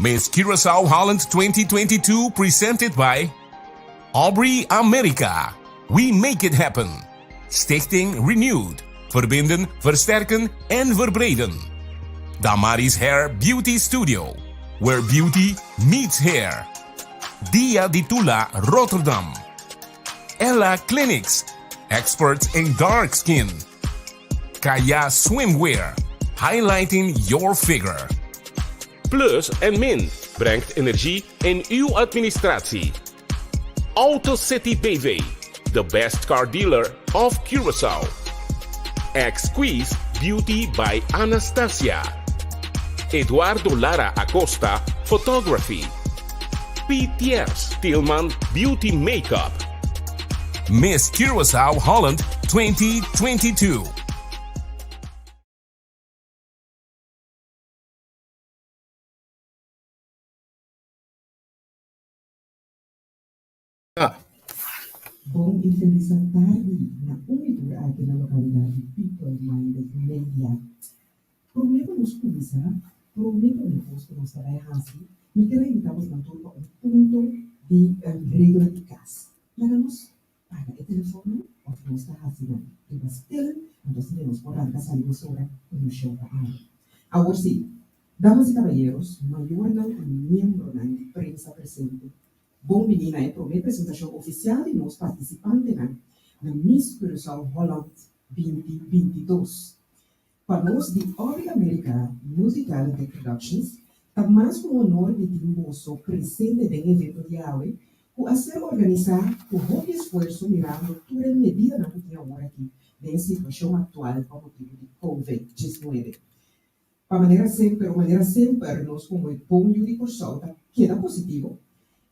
Miss Curaçao Holland 2022 presented by Aubrey America. We make it happen. Stichting Renewed. Verbinden, versterken en verbreden. Damaris Hair Beauty Studio. Where beauty meets hair. Dia di Tula, Rotterdam. Ella Clinics. Experts in dark skin. Kaya Swimwear. Highlighting your figure. Plus en Min brengt energie in uw administratie. Auto City BV, the best car dealer of Curaçao. Exquise Beauty by Anastasia. Eduardo Lara Acosta Photography. PTS Tillman Beauty Makeup. Miss Curaçao Holland 2022. Bon i felis atardi na un i tur aki na lokalidat di People Minded Media. Promé ku nos kuminsá, promé promé kos ku nos ta bai hasi, mi kier a invitá bosnan tur pa un punto di regla di kas. Laga nos paga e telefonnan òf nos ta hasi nan riba stil, anto asina nos por ranka sali mesora ku nos show ta awe. Awor sí, damas i kabayeros, mayornan i miembronan di prensa presente, bon bini na e promé presentashon ofisial di nos partisipantenan na Miss Curaçao Holland 2022. Pa nos di Ori America Multi Talented Productions ta mas ku un honor di tin boso presente den evento di awe ku a ser organisá ku hopi esfuerso mirando tur e medidanan ku tin awor aki den e situashon aktual pa motibu di Covid 19. Pa manera semper o manera semper nos komo e bon yu di Kòrsou ta keda positivo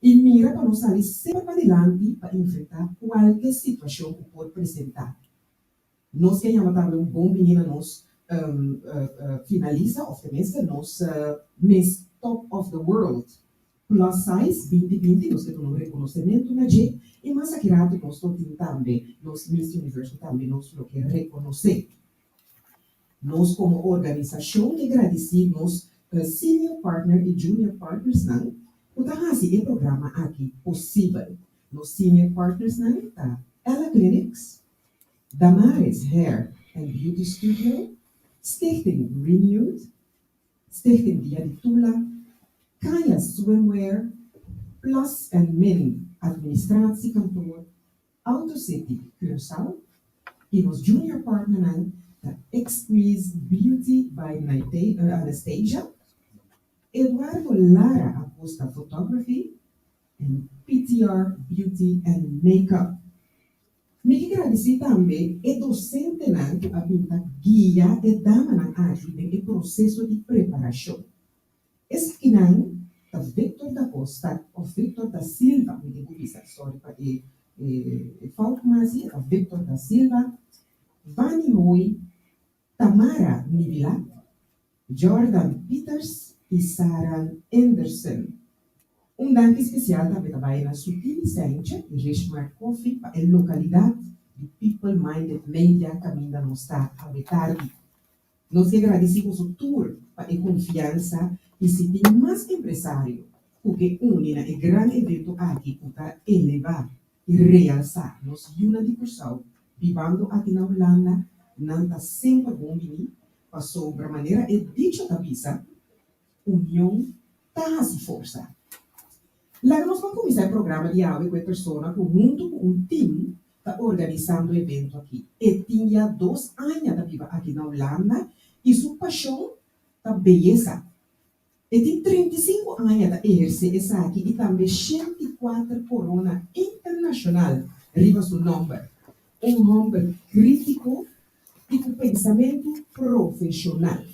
i mira pa nos sali semper padilanti pa enfrentá kualke situashon ku por presentá. Nos ke yama tambe un bon bini na nos finalista of tenminste nos Miss Top of the World Plus Size 2020, nos ke duna un rekonosementu na dje i mas aki ratu nos lo tin tambe nos Miss Universe ku tambe nos lo ke rekonosé. Nos komo organisashon ke gradisí nos senior partner i junior partnersnan ku ta hasi e programa aki posibel. Nos senior partnersnan ta Ella Clinics, Damaris Hair and Beauty Studio, Stichting Renewed, Stichting Dia di Tula, Kaya Swimwear, Plus and Min Administratiekantoor, Auto City Curaçao y nos junior partnernan ta Exquise Beauty by Anastasia, Eduardo Lara Acosta Photography en PTR Beauty and Makeup. Mi ke gradisí tambe e dosentenan ku a bin ta guia e damanan aki den e proseso di preparashon. Esakinan ta Victor da Costa òf Victor da Silva, mi tin ku bisa, sòri pa e fout ku mi a hasi, e ta Victor da Silva, Vani Hooi, Tamara Nivilat, Jordan Pieters i Saran Anderson. Un danki spesial tambe ta bai na Sutini Sentje i Rishmar Coffee pa e lokalidat di People Minded Media kaminda nos ta awe tardi. Nos ke gradisí boso tur pa e konfiansa i si tin mas empresario ku ke uni na e gran evento aki ku ta elevá i realsá nos yunan di Kòrsou bibando aki na Hulanda, nan ta semper bon bini Pasobra manera e dicho ta bisa, Union ta hasi forsa. Laga nos ban kuminsá e programa di awe ku e persona ku huntu ku un tim ta organisando e evento aki. E tin ya dos aña ta biba aki na Hulanda i su pashon ta beyesa. E tin 35 aña ta ehersé esaki i tambe 104 korona internashonal riba su nòmber. Un hòmber krítiko i ku pensamentu profeshonal.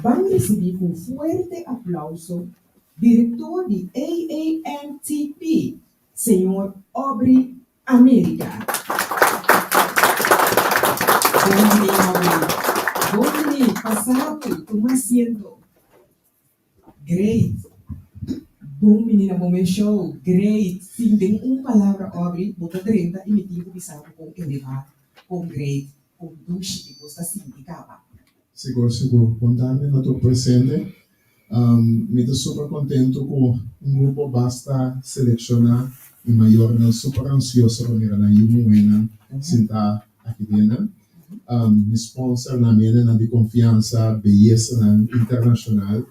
Ban risibí ku un fuerte aplauso direktor di AAMTP, señor Aubrey America. Bon bini Aubrey. Bon bini, pasa ku tuma asiento. Great. Bon bini na bo mes show. Great. Sin den un palabra Aubrey, bo ta drenta i mi tin ku bisa bo kon elevá, kon great, kon dushi i kos ta sinti kaba. Sigur, sigur. Bon tardi na tur presente. Mi ta super kontentu ku un grupo basta selekshoná i mayornan super ansioso pa mira nan yu muhénan sintá aki den nan. Mi sponsornan, mi hendenan di konfiansa, beyesanan internashonal,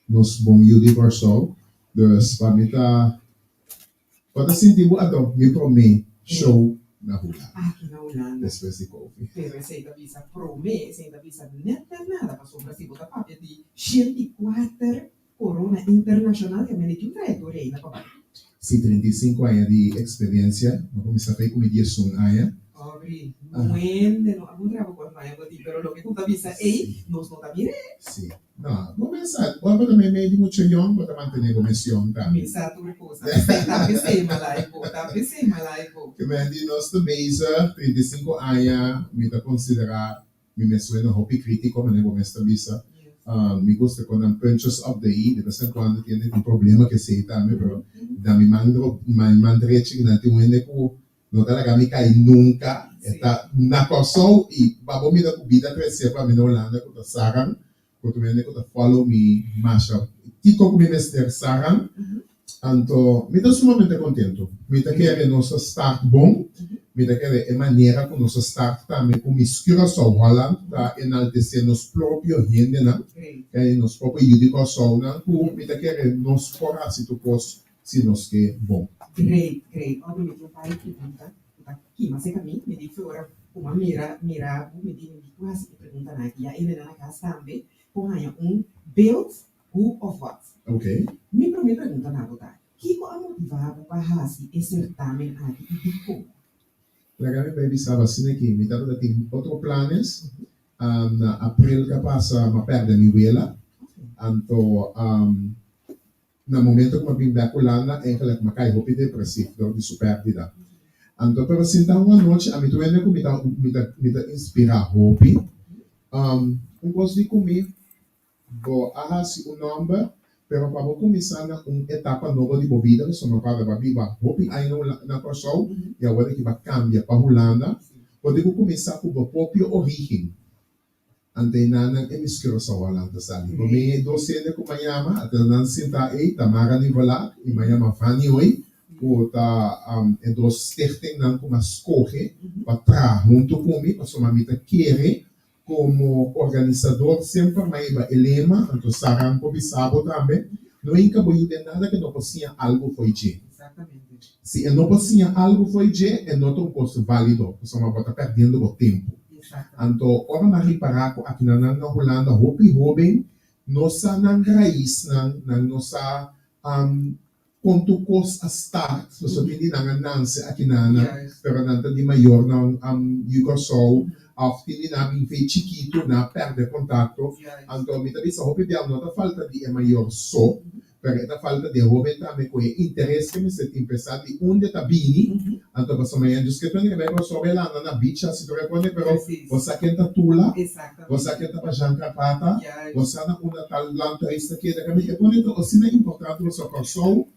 nos bon yu di Kòrsou. Dus pa mi ta Bo ta sinti bo anto mi prome show na Hulanda. Aki na Hulanda. Despues di Covid. Pero esei ta bisa prome, esei ta bisa net na nada pasobra si bo ta papia di 104 corona internacional ya mende tin un trayectoria ainda pa bai. Si, 35 aña di experiencia, mi a cuminsa p'ei cu mi 11 aña. Aubrey, Muende no a puntra bo cuantu aña bo tin, pero loke cu ta bisa ei nos no ta mir'é. Si. No, bo mesa, bo tabata meimei di mucha yòn, bo ta mantené bo mes yòn tambe. Mi sa tur kos. Esei ta pesei malai bo, ta pesei malai bo. Ke men di nos ta bezig, 35 aña, mi ta konsiderá mi mes wena hopi krítiko, manera bo mes ta bisa. Mi gusta kon nan punches op de i, de bes en kuando tin hende tin problema ku esei tambe, pero na mi man mi man drechi nan tin un hende ku No ta laga mi kai nunka. E ta na Kòrsou i pa bo mira ku bida trese pa mi na Hulanda ku ta Saran, ku tur hende ku ta follow mi masha kiko ku mi mester Saran. Anto mi ta sumamente kontentu. Mi ta kere nos a start bon. Mi ta kere e manera ku nos a start tambe ku Miss Curaçao Holland ta enaltesé nos propio hendenan, nos propio yu di Kòrsounan ku mi ta kere nos por hasi tur kos Si nos ke bon. Great, great. Ora mi tin un par di pregunta ku ta kima serka mi. Mi di ora ku mi a mira mira bo mi di mi di ku hasi e preguntanan aki. Ya ene nan na kas tambe por haña un beeld who of what. Ok. Mi prome pregunta na bo ta, kiko a motiva bo pa hasi e sertamen aki i dikon? Laga mi bai bisa bo asina ki mi tabata tin otro planes. Na april ka pasa mi a pèrdè mi wela. Anto Na momento ku mi a bin bek Hulanda, eigenlijk mi a kai hopi depresief dor di su pèrdida. Anto pero sinta un anochi ami tur hende ku mi ta mi ta mi ta inspirá hopi. Un kos di ku mi, bo a hasi un nòmber, pero pa bo kuminsá na un etapa nobo di bo bida, pasobra mi a bo a biba hopi aña na na Kòrsou i awor aki bo a kambia pa Hulanda, bo tin ku kuminsá ku bo propio orígen. Antenanan e Miss Curaçao a lanta sali. Promé dos hende ku m'a yama, a ta nan sintá ei, Tamara Nivolak i m'a yama Vanny Hoy, ku ta e dos stichtingnan ku m'a skohe pa traha huntu ku mi, pasobra mi ta kere komo organisador semper m'a hiba e lema, anto Saran por bisa bo tambe, no hinka bo yu den nada ku e no por siña algu fo'i dje. Si e no por siña algu fo'i dje, e no ta un kos válido, pasobra bo ta pèrdiendo bo tempu. Anto ora nan ripará ku akinanan na Hulanda hopi hóben no sa nan raisnan, nan no sa kon tur kos a start, pasobra tin di nan a nanse akinanan, pero nan ta di mayornan yu Kòrsou òf tin di nan a bin fe chikitu, nan a pèrdè kontakto. Anto mi ta bisa hopi bia no ta falta di e mayor so, Pero e ta falta di e hoben tambe cu e interes ke mester tin p'e sa di unda e ta bini. Anto pasobra mañana djis ke tende ke bai Kòrsou bai landa na beach hasi tur e kos pero bo sa ken ta Tula, bo sa ken ta Bajan Karpata, bo sa na unda tal landhuis ta keda. Kami e pone ta asina importante pasobra Kòrsou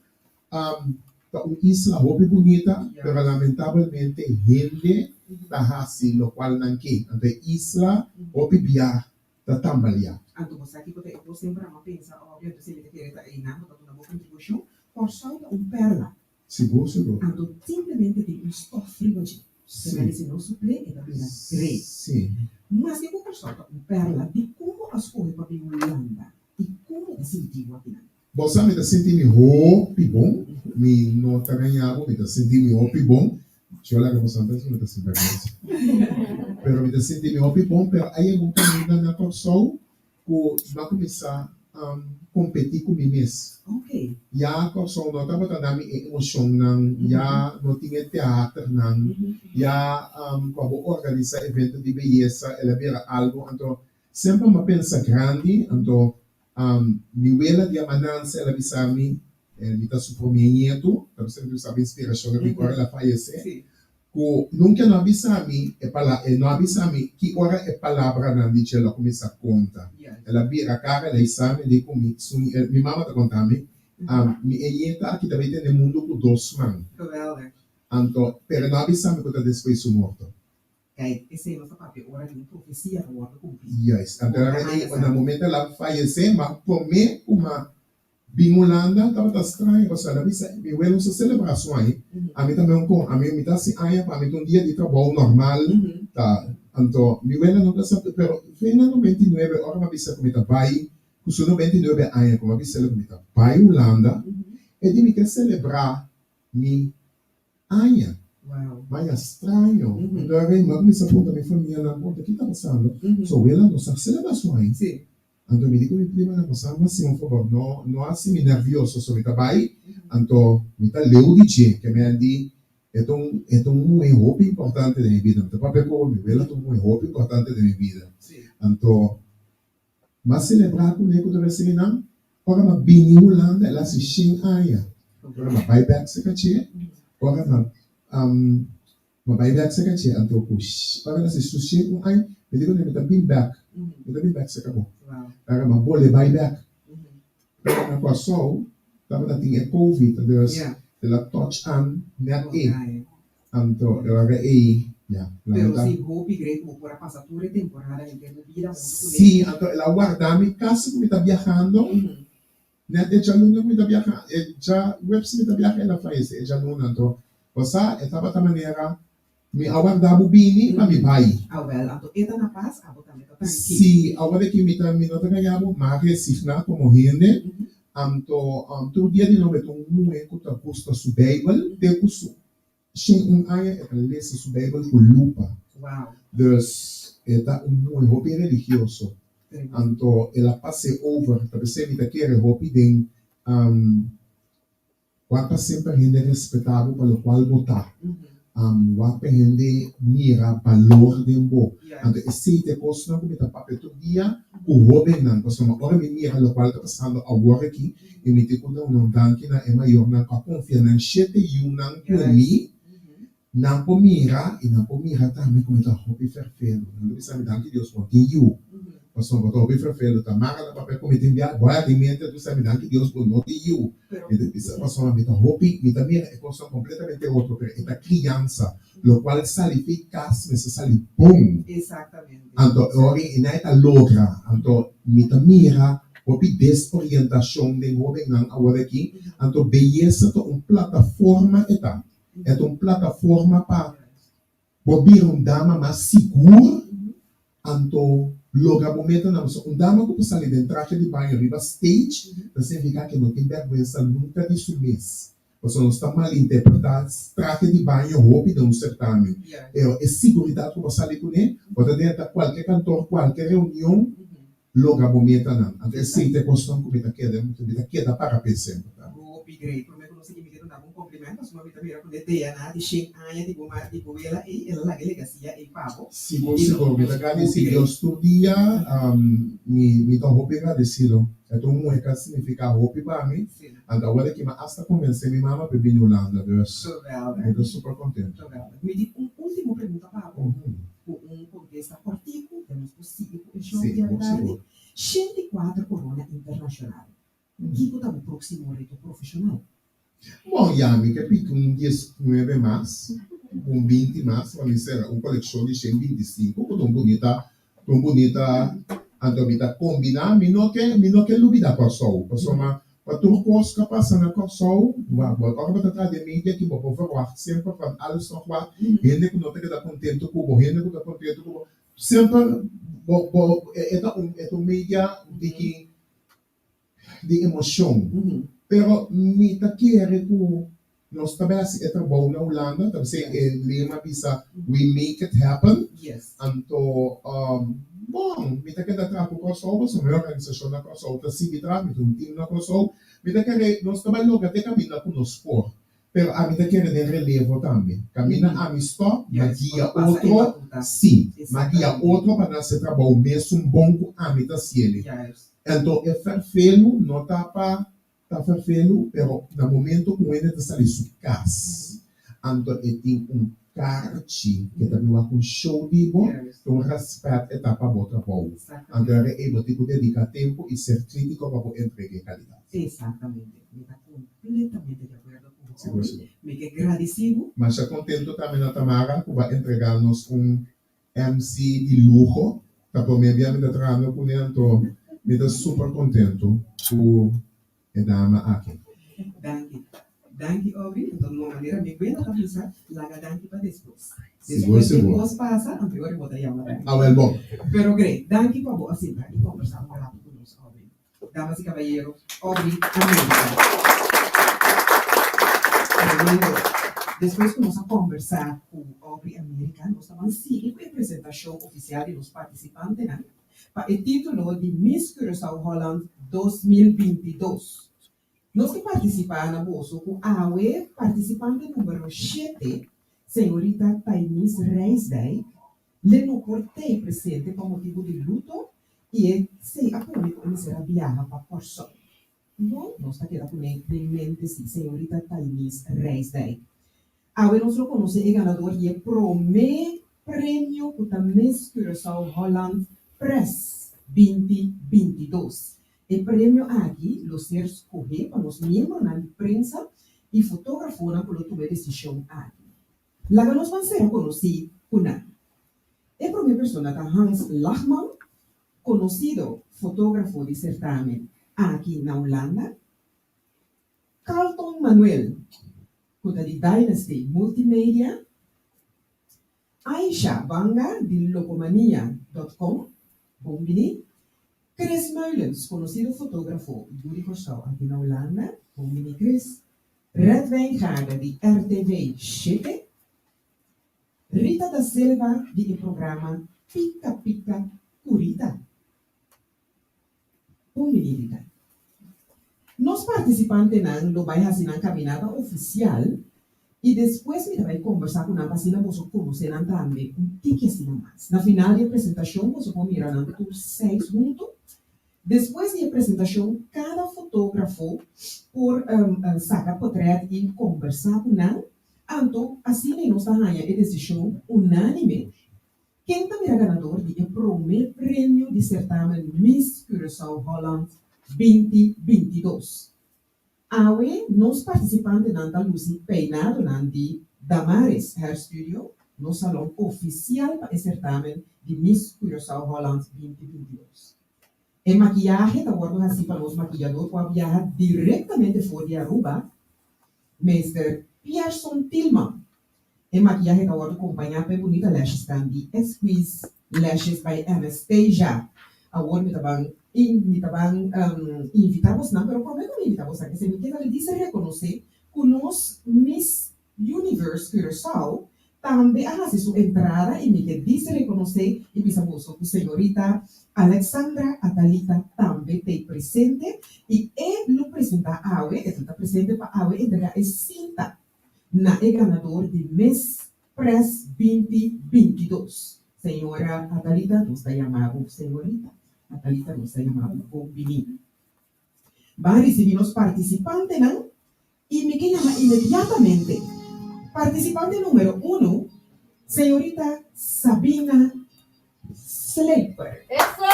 ta un isla hopi bunita pero lamentabelmente hende ta hasi lokual nan ke. Anto e isla hopi bia ta tambaleá. Anto bo sa kiko ta e kos semper amo a pensa obvio anto si mi ta kere ta einan bo ta duna bo kontribushon. Kòrsou ta un pèrla. Sigur sigur. Anto simplemente tin un stòf riba dje. Si. Te si nos suplé e ta bira great. Si. Maske ku Kòrsou ta un pèrla, dikon bo a skohe pa bin Hulanda i kon bo ta sinti bo akinan? Bo sa mi ta sinti mi hopi bon, mi no ta gaña bo, mi ta sinti mi hopi bon, Yo laga bo sa pensa mi ta sinti bergwensa, pero mi ta sinti mi hopi bon, pero a yega un kaminda na Kòrsou ku mi a kuminsá kompetí ku mi mes. Ya Kòrsou no tabata da mi e emoshonnan, ya no tin e teaternan, ya ku abo organisá evento di beyesa el a bira algu, anto semper mi a pensa grandi, anto Mi wela di Amananse el a bisa mi, mi ta su promé nietu, ta bisa mi usaba inspirashon riba ora el a fayesé, ku nunka e no a bisa mi e pala, e no a bisa mi ki ora e palabranan di dje lo a kuminsá konta. El a bira kara, el a bisa mi, el di ku mi, su, mi mama ta konta mi, mi e nieta aki ta bai tene mundu ku dos man. Anto, pero e no a bisa mi ku ta despues su morto. Kijk, esei nos ta papia ora di un profesia ta wòrdu kumplí. Juist. Anto na momento el a fayesé, ma promé ku ma Bin Hulanda tabata straño pasobra el a bisa mi welo sa celebra su aña, ami tambe un con, ami mi ta haci aña pa mi ta un dia di trabou normal ta, anto mi wela no ta sa pero fe na 99 ora mi a bisa cu mi ta bay cu su 99 aña cu mi a bisele cu mi ta bay Hulanda e di mi ke celebra mi aña, maya straño, anto a mi a cuminsa puntra mi famianan puntra ki ta pasando so wela no sa celebra su aña. Anto mi di ku mi primanan, Boso a hasi un fabor, no no hasi mi nèrvioso, so mi ta bai, anto mi ta leu di dje, ke mi a di, E ta un e ta un muhé hopi importante den mi bida, mi ta papia ku bo, mi wela ta un muhé hopi importante den mi bida. Anto mi a selebrá kuné ku ta resibi nan, ora mi a bini Hulanda el a hasi shen aña, ora mi a bai bèk serka dje, ora mi a Ma bai bek serka dje, anto ku ora na si sushi un ai, mi di kuné mi ta bin bek, mi ta bin bek serka bo. Pero ma bole bai bek. Pero na Kòrsou tabata tin e covid, dus el a touch aan net ei. Anto e ora ei, ya, la Pero mi ta. si hopi great bo por a pasa tur e temporada henter bo bida huntu kuné. Si, anto el a warda mi kasi ku mi ta biahando. Net e djaluna ku mi ta biaha, e djaweps mi ta biaha el a fayesé e djaluna. Anto, bo sa, e tabata manera mi a warda bo bini pa mi bai. Awel, anto e ta na pas, abo tambe ta trankil. Sí, awor aki mi ta, mi no ta gaña bo, mi a resigná komo hende. Anto, tur dia di nobo e ta un muhé ku ta gusta su Beibel te ku su 101 aña e ta lesa su Beibel ku lupa. Dus e ta un muhe hopi religioso. Anto el a pas'é over. Ta p'esei mi ta kere hopi den wak pa semper hende respetá bo pa lokual bo ta. Wak pa hende mira balor den bo. Anto esei ta e kosnan ku mi ta papia tur dia ku hóbennan. Pasobra ora mi mira lokual ta pasando awor aki, I mi tin ku duna un danki na e mayornan ku a konfia nan shete yunan ku mi. Nan por mira i nan por mira tambe ku mi ta hopi ferfelu. Nan ta bisa mi, Danki Dios bo tin yu. Pasobra bo ta hopi ferfelu. Ta mara na papia ku mi tin bia. Bo a di mente ta bisa mi, Danki Dios bo no tin yu. Mi ta bisa pasobra mi ta hopi, mi ta mira e kosnan kompletamente otro, pero e ta kriansa. Lokual sali fi kas mester sali bon. Anto e ora ei nan e ta logra. Anto mi ta mira hopi desorientashon den hobennan awor aki. Anto beyesa ta un plataforma e ta. E ta un plataforma pa bo bira un dama mas sigur. Anto logra bo metanan. Pasobra un dama ku por sali den trahe di baño riba stage ta signifiká ke no tin bèrgwensa nunka di su mes. Pasobra nos ta malinterpretá trahe di baño hopi den un sertamen. Pero e siguridat ku bo sali kuné, bo ta drenta kualke kantor, kualke reunion, logra bo metanan. Anto esei ta e kosnan ku mi ta keda, mi ta keda para p'e semper. Hopi great. Promé ku nos sigui mi ke duna bo un kompliment pasobra mi ta mira ku ne DNA di shen aña di bo ma di bo wela ei, el a laga e legasia ei pa bo. Sigur, sigur. Mi ta gradisí Dios tur dia. Mi mi ta hopi gradesido. E ta un muhé ku a signifiká hopi pa mi. Anto awor aki mi a asta konvensé mi mama pa e bini Hulanda, dus mi ta super kontento. Geweldig. Mi tin un último pregunta pa bo, ku un kontesta kòrtiku, den nos por sigui ku e show di atardi. 104 Corona Internashonal, kiko ta bo próksimo reto profeshonal? Bon, ya mi ke piki un 19 mas, un 20 mas, pa mi sera un kolekshon di 125, ku ta un bunita Ta un bunita anto mi ta kombiná mi no ke mi no ke lubidá Kòrsou pasobra pa tur kos ku a pasa na Kòrsou bo ora bo ta traha den media aki bo por verwagt semper van alles nog wat hende ku no ta keda kontentu ku bo hende ku ta kontentu ku bo semper bo bo e ta un e ta un media di ki di emocion. Pero mi ta kere cu nos ta bay haci e trabou na Hulanda, ta bisey e lema bisa we make it happen. Anto, bon, mi ta keda traha cu Kòrsou pasobra mi organisacion na Kòrsou ta sigui traha, mi tin un team na Kòrsou. Mi ta kere nos ta bay logra te caminda cu nos por. Pero ami ta kere den relevo tambe. Caminda ami stop, ma guia otro, si, ma guia otro pa nan haci e trabou mesun bon cu ami ta haciele. Anto e ferfelu no ta pa ta ferfelu, pero na momento cu hende ta sali su cas, anto e tin un karchi ke ta bin wak un show di bo, ta un respet e ta pa bo trabou. Anto ora ei bo tin cu dedica tempo y ser critico pa bo entrega e calidad. Exactamente. Mi ta completamente di acuerdo cu bo, Aubrey. Mi ke gradeci bo. Masha contento tambe na Tamara cu bo a entrega nos un. MC di luho. Ta promé bia mi ta trahando kuné anto mi ta super kontentu ku e dama aki. Danki. Danki Aubrey. Anto no manera mi wela ta bisa laga danki pa despues. Sigur Despues e sigur. kos pasa anto e ora bo ta yama danki. Awel bon. Pero great. Danki pa bo a sinta i kombersá un ratu ku nos Aubrey. Damas i kabayero, Aubrey America. Tremendo. Despues ku nos a kombersá ku Aubrey America nos ta ban sigui ku e presentashon ofisial di nos partisipantenan. pa e título di Miss Curaçao Holland 2022. Nos ke partisipá na boso ku awe partisipante número shete, señorita Tainis Rijsdijk, le no por tei presente pa motibu di luto i e sei a pone ku e mester a biaha pa Kòrsou. Bon, nos ta keda kuné den mente si, señorita Tainis Rijsdijk. Awe nos lo konosé e ganador di e promé premio ku ta Miss Curaçao Holland Press 2022. E premio aki lo ser skohé pa nos miembronan di prensa i fotógrafonan ku lo tuma e desishon aki. Laga nos ban sera konosí ku nan. E promé persona ta Hans Lachman, konosido fotógrafo di sertamen aki na Hulanda. Carlton Manuel, ku ta di Dynasty Multimedia, Aisha Banga di Locomania dot com, bon bini, Chris Meulens, konosido fotógrafo yu di Kòrsou aki na Hulanda, bon bini Chris, Red Wijngaarden di RTV shete, Rita da Silva di e programa Pika Pika ku Rita. Un minidita. Nos partisipantenan lo bai hasi nan kaminata ofisial i despues mi ta bai kombersá ku nan pa asina boso konosé nan tambe un tiki asina mas. Na final di e presentashon boso por mira nan tur seis huntu. Despues di e presentashon kada fotógrafo por saka potrèt i kombersá ku nan, anto asina nos ta haña e desishon unánime. Ken ta bira ganador di e prome premio di sertamen Miss Curaçao Holland 2022? Awe nos partisipantenan ta lusi peinadonan di Damaris Hair Studio, nos salon ofisial pa e sertamen di Miss Curaçao Holland 2022. E makiyahe ta wòrdu hasí pa nos makiyador ku a biaha direktamente for di Aruba, Meester Pierson Tilman. E makiyahe ta wòrdu kompañá pa e bunita lashesnan di Exquise Lashes by Anastasia. Awor mi ta ban mi ta ban invitá bosnan, pero promé ku mi invitá bosnan esei mi ke ta di rekonosé ku nos Miss Universe Curaçao tambe a hasi su entrada i mi ke dise rekonosé i bisa boso ku señorita Alexandra Atalita tambe t'ei presente i e lo presentá awe, e ta presente pa awe entregá e sinta na e ganador di Miss Press 2022. Señora Atalita, nos ta yama bo señorita Atalita, nos ta yama bo bon bini. Ban ricibi nos participantenan y mi ke yama inmediatamente participante numero uno, señorita Sabina Sleper. Eso!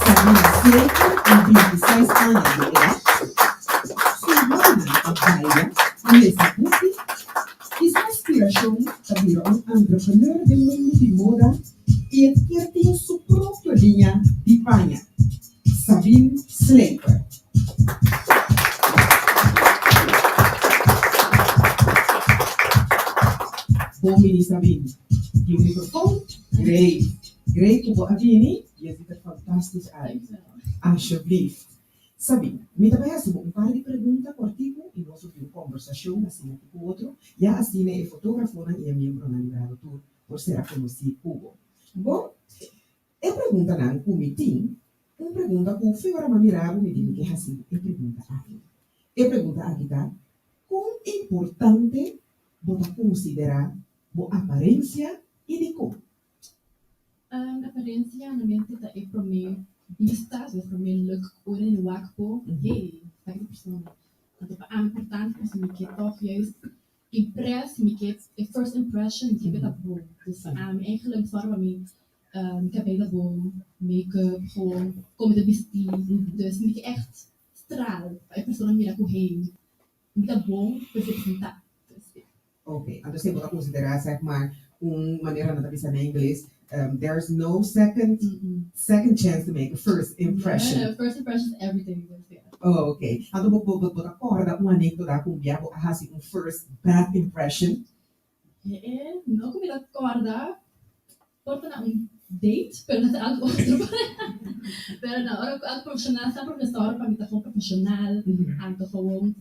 Sabina Sleper tin 26 aña di edat. Su hòbinan ta baila i lesa buki i su aspirashon ta bira un entrepreneur den mundu di moda i e kier tin su propio liña di paña. Sabine Sleper. Bon bini Sabine. Di un microfoon? Great. Great cu bo a bini. Je ziet er fantastisch uit. Alsjeblieft. Sabine, mi ta bay haci bo un par di pregunta cortico y nos lo tin un conversacion asina aki cu otro, ya asina e fotografonan y e miembronan di Brado Tour por sera conoci cu bo. Bon? E preguntanan ku mi tin, un pregunta ku fe ora m'a mira bo mi di mi ke hasi e pregunta aki. E pregunta aki ta, Kon importante bo ta konsiderá bo aparensia i dikon? Aparensia normalmente ta e promé bista, e promé look ku ora di wak bo, hey, ta ki persona. Anto pa ami importante pasobra mi ke tòg juist impress, mi ke e first impression mi ke ta bon. Dus pa ami eigenlijk zorg pa mi mi kabei ta bon, make-up, gewoon kon mi ta bisti. Dus mi ke echt straal pa e persona mira ku hey, mi ta bon pa representá. Dus ja. Ok, anto si bo ta considera zeg maar un manera nan ta bisa na ingles, there's no second second chance to make a first impression. No, first impression is everything, dus ja. Oh, ok. Anto bo bo bo ta corda un anecdota cu un bia bo a haci un first bad impression? Ee, no cu mi ta corda. Por ta na un date, pero no ta algo otro. Pero no, ora cu algo profesional, semper mi zorg pa mi ta gewoon profesional, anto gewoon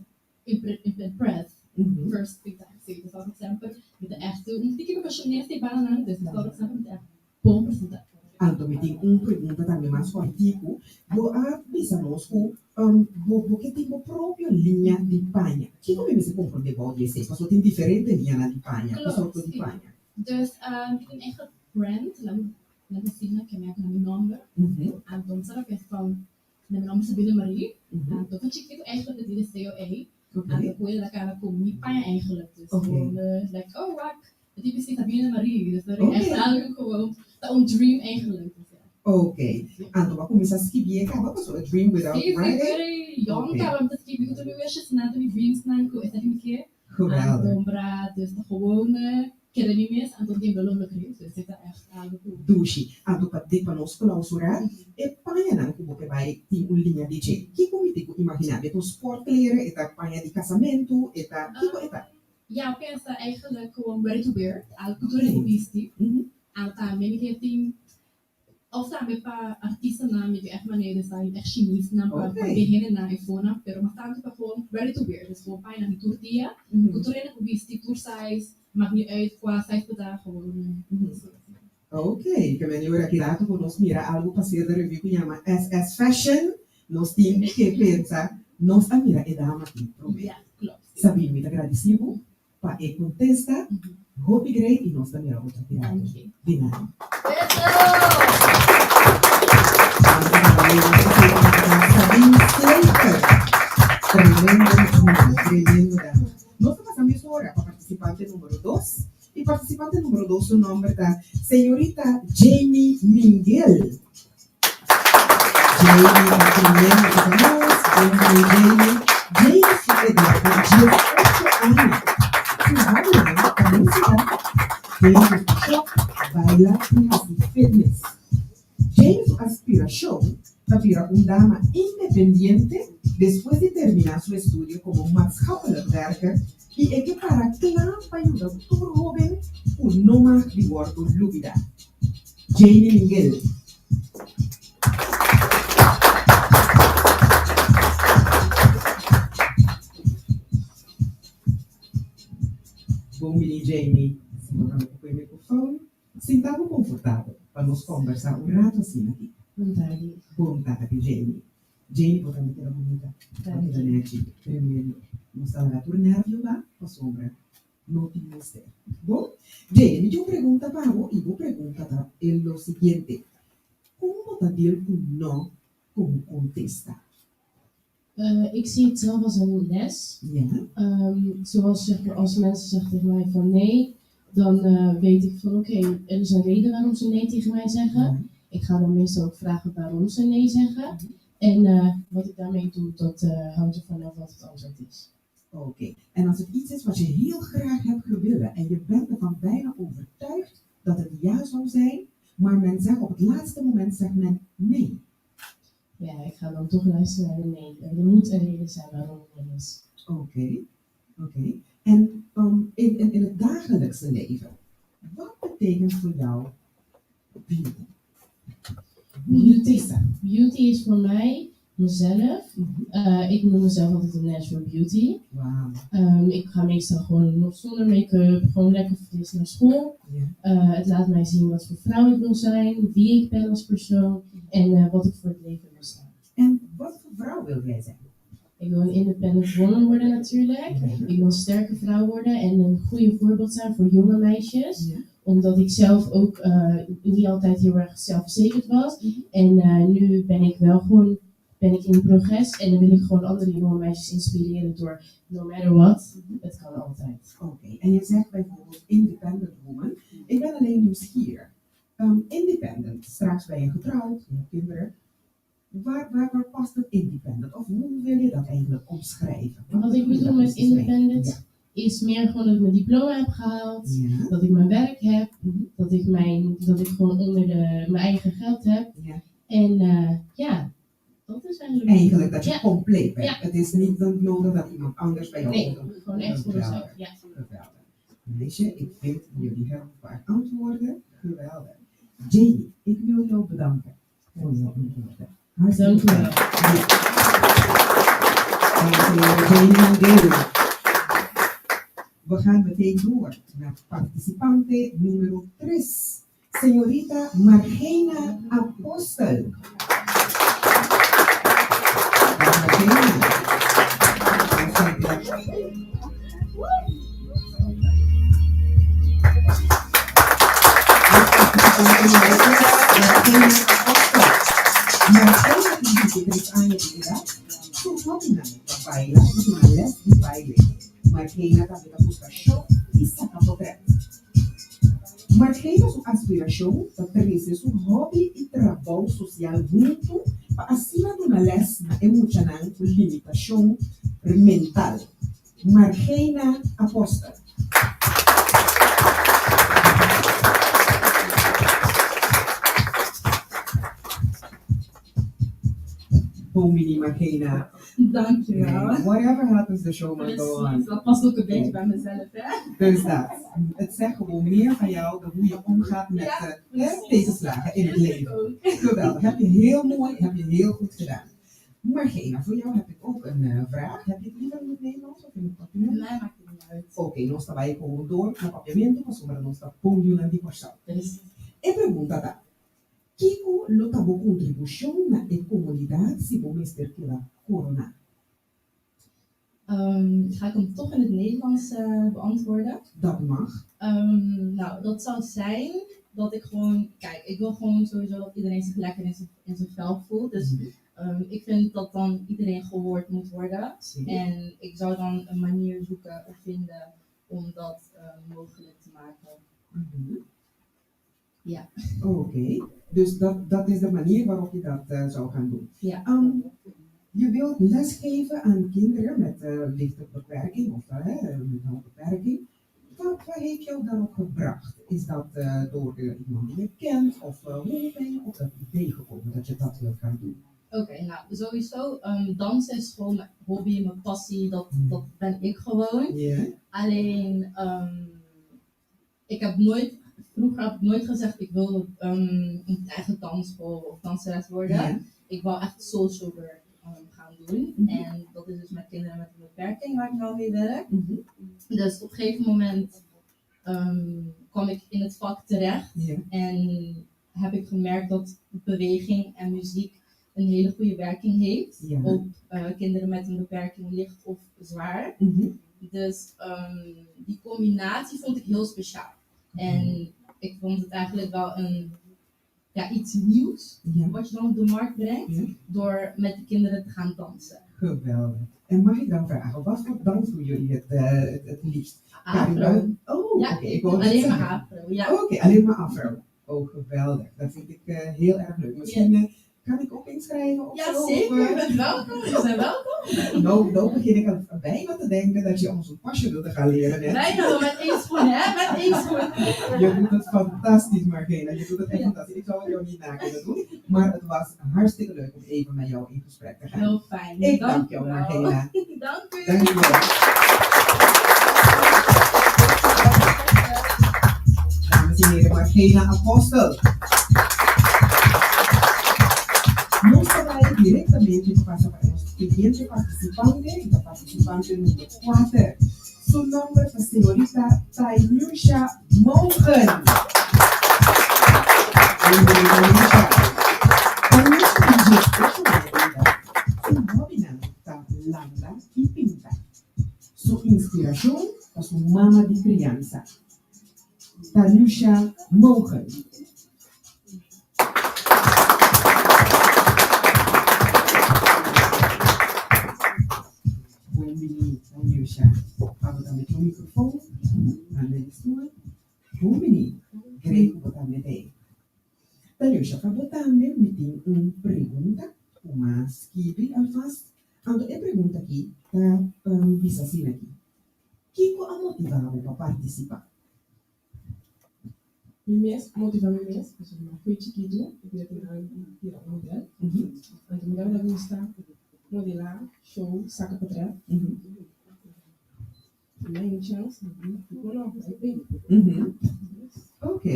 impress first few times. Si, mi zorg semper mi ta echt un tiki profesional di bananan, dus mi zorg semper mi ta echt bon presenta. Anto mi tin un pregunta tambe mas kòrtiku. Bo a bisa nos ku bo bo ke tin bo propio liña di paña. Kiko mi mester komprondé bou di esei? Pasobra tin diferente liñanan di paña. Ki sorto di paña? Dus mi tin eigen brand, laat me zien, ke merk na mi nomber. Anto mi sa papia van, na mi nomber Sabine Marie. Anto van chiquito eigenlijk di deseo ei. Anto ku el a kaba ku mi paña eigenlijk. Dus gewoon like, oh wak, e tin bisti Sabine Marie. Dus dat is echt algo gewoon, ta un dream eigenlijk. Dus ja. Oké, anto bo a kuminsá skibié kaba pasobra a dream without writing? Si, si, very yong kaba mi ta skibi ku tur mi wishes nan, tur mi dreams nan ku esaki mi ke. Geweldig. Antombra, dus ta gewoon kere mi mes, anto tin lo lo cree, dus e ta echt algo cu. Dushi. Anto pa di pa nos clausura, e pañanan cu bo ke bai tin un liña di dje. Kico mi tin cu imagina? E ta un sportkleren, e ta paña di casamentu, e ta, kico e ta? Ja, pensa eigenlijk gewoon ready to wear, algo cu tur hende por bisti. Anto tambe mi ke tin Of tambe pa artistanan, mi ke ègt manera design ègt shimisnan pa pa e hendenan e fonan, pero mas tantu pa gewoon ready to wear, dus gewoon pañanan di tur dia, ku tur hende por bisti, tur size, maakt niet uit kua size bo ta, gewoon si. Ok, ke meni ora ki rato ku nos mira algu pasir den review ku yama SS Fashion, nos tin ke pensa nos a mira e dama aki promé. Ya, klopt, si. Sabine, mi ta gradisí bo Pa e contesta, hopi grei y nos ta mira otro pirato. Di nada. Sabine Slater. Tremendo muchanan, tremendo dama. Nos ta pasa mesora pa participante numero dos. Y participante numero dos su nomber ta señorita Jamie Minguel. Jamie ta tremendo ku ta nos, Jamie, Jamie. Jamie su edat ta 18 aña. Su hobbynan ta músika, Jamie gusta shop, baila i hasi fitness. Jamie su aspirashon ta bira un dama independiente despues di terminá su estudio komo maatschappelijk werker i e ke para kla pa yuda tur hóben ku no mag di wòrdu lubidá. Jamie Miguel. Bon bini Jamie, si bo ta mete ku e microfoon, sinta bo confortabel pa nos combersa un rato asina aki. Bon tardi. Bon tardi Jamie. Jamie bo tambe keda bunita, bo keda nechi, tremendo. Nos ta laga tur nervio ba pasobra No tin mester. Bon, Jane, mi tin un pregunta pa bo i bo pregunta ta e lo siguiente, Kon bo ta deal ku no komo kontesta? Ik zie het zelf als een les. Zoals zeg maar, als mensen zeggen tegen mij van nee, dan weet ik van oké, er is een reden waarom ze nee tegen mij zeggen. Ik ga dan meestal ook vragen waarom ze nee zeggen. En wat ik daarmee doe, dat hangt er vanaf wat het antwoord is. Oké, en als het iets is wat je heel graag hebt gewillen en je bent ervan bijna overtuigd dat het ja zou zijn, maar men zegt op het laatste moment zegt men nee. Ja, ik ga dan toch luisteren naar de nee. Er moet een reden zijn waarom het nee is. Oké, oké. En in, in, in het dagelijkse leven, wat betekent voor jou beauty? Beauty, beauty is voor mij mezelf. Ik noem mezelf altijd een natural beauty. Ik ga meestal gewoon nog zonder make-up, gewoon lekker fris naar school. Het laat mij zien wat voor vrouw ik wil zijn, wie ik ben als persoon en wat ik voor het leven wil staan. En wat voor vrouw wil jij zijn? Ik wil een independent woman worden natuurlijk. Ik wil een sterke vrouw worden en een goede voorbeeld zijn voor jonge meisjes. Omdat ik zelf ook niet altijd heel erg zelfverzekerd was. En nu ben ik wel gewoon ben ik in progress en dan wil ik gewoon andere jonge meisjes inspireren door no matter what, het kan altijd. Oké, en je zegt bijvoorbeeld independent woman. Ik ben alleen nieuwsgierig. Independent, straks ben je getrouwd, je hebt kinderen. Waar, waar, waar past het independent? Of hoe wil je dat eigenlijk omschrijven? Wat ik bedoel met independent ja. is meer gewoon dat ik mijn diploma heb gehaald, dat ik mijn werk heb, dat ik gewoon onder de, mijn eigen geld heb. En ja, dat is eigenlijk. Eigenlijk dat je compleet bent. Ja. Het is niet dan nodig dat iemand anders bij jou Nee, komt. gewoon echt voor mezelf. Ja. Geweldig. Meisje, ik vind jullie hebben een paar antwoorden. Geweldig. Jamie, ik wil jou bedanken voor jouw antwoorden. Hartstikke Dank u wel. bedankt. Ja. Dames en heren, Jamie Monguero. We gaan meteen door naar participante nummer 3. Señorita Margena Apostel. Margena. Margena Apostel. Margena tin 23 aña di edat. Su hobbynan ta baila i duna les di baile. Margena tambe ta buska show i saka potrèt. Margena su aspirashon ta trese su hobby i trabou sosial huntu pa asina duna les na e muchanan ku limitashon mental. Margena Apostel. Bon bini Margena. Dankjewel. Whatever happens, the show must go on. Precies, dat past ook een beetje bij mezelf, hè? Dus dat. Het zegt gewoon meer van jou dan hoe je omgaat met tegenslagen in het Vind ik leven. ook. Geweldig. Heb je heel mooi, heb je heel goed gedaan. Margena, voor jou heb ik ook een vraag. Heb je het liever in het Nederlands of in het Papiamento? Mij maakt het niet uit. Oké, nos ta bai gewoon door na Papiamento, pasobra nos ta bon yunan di Kòrsou. Dus, E pregunta ta, Kiko lo ta bo kontribushon na e komunidat si bo mester keda koroná? Ga ik hem toch in het Nederlands beantwoorden? Dat mag. Nou, dat zou zijn dat ik gewoon... Kijk, ik wil gewoon sowieso dat iedereen zich lekker in zijn vel voelt. Dus ik vind dat dan iedereen gehoord moet worden. En ik zou dan een manier zoeken of vinden om dat mogelijk te maken. Ja. Oké, dus dat is de manier waarop je dat zou gaan doen. Ja. Je wilt lesgeven aan kinderen met lichte beperking of met een beperking. Wat heeft jou daarop gebracht? Is dat door iemand die je kent of hoe ben je op dat idee gekomen dat je dat wilt gaan doen? Oké, sowieso, dansen is gewoon mijn hobby, mijn passie, dat ben ik gewoon. Alleen, ik heb nooit, vroeger heb ik nooit gezegd ik wil een eigen dansschool of danseres worden. Ik wou echt social work gaan doen. En dat is dus met kinderen met een beperking waar ik nou mee werk. Dus op een gegeven moment kwam ik in het vak terecht. En heb ik gemerkt dat beweging en muziek een hele goede werking heeft op kinderen met een beperking, licht of zwaar. Dus die combinatie vond ik heel speciaal. En ik vond het eigenlijk wel iets nieuws wat je dan op de markt brengt door met de kinderen te gaan dansen. Geweldig. En mag ik dan vragen, wat voor dans doen jullie het liefst? Afro. Karin, oh, Ja, oké, ik wou net alleen maar zeggen. afro, ja. Oké, alleen maar afro. Oh, geweldig. Dat vind ik heel erg leuk. Misschien kan ik ook inschrijven of Ja, zo? zeker. Of Je bent welkom. Je bent welkom. Nou begin ik al bijna te denken dat je ons een pasje wilde gaan leren. Hè? Bijna wel met één schoen, hè? Met één schoen. Je doet het fantastisch, Margena. Je doet het echt fantastisch. Ik zou het jou niet na kunnen doen. Maar het was hartstikke leuk om even met jou in gesprek te gaan. Heel fijn. Ik Dank dank jou, je wel. Margena. Dank u. Dank je wel. Dames en heren, Margena Apostel. Nos ta bai direktamente pasa pa nos siguiente partisipante, e partisipante number 4. Su nòmber ta señorita Tainusha Mogen. Tainusha. Tainusha tin 18 aña di edat. Su hobbynan ta landa i pinta. Su inspirashon ta su mama di kriansa. Tainusha Mogen. Bon bini, Tainusha. Pa bo tambe tin un mikrofon na e stoel. Bon bini. Great ku bo tambe t'ei. Tainusha, pa bo tambe mi tin un pregunta, ku m'a skibi alvast. Anto e pregunta aki ta bisa asina aki. Kiko a motivá bo pa partisipá? Mi mes a motivá mi mes, pasobra mi foi chikitu i mi ta tin gana di bira un model. Anto mi tabata gusta modelá, show, saka potrèt. Mi a haña un chèns, mi di, dikon no? Bai p'e. Ok.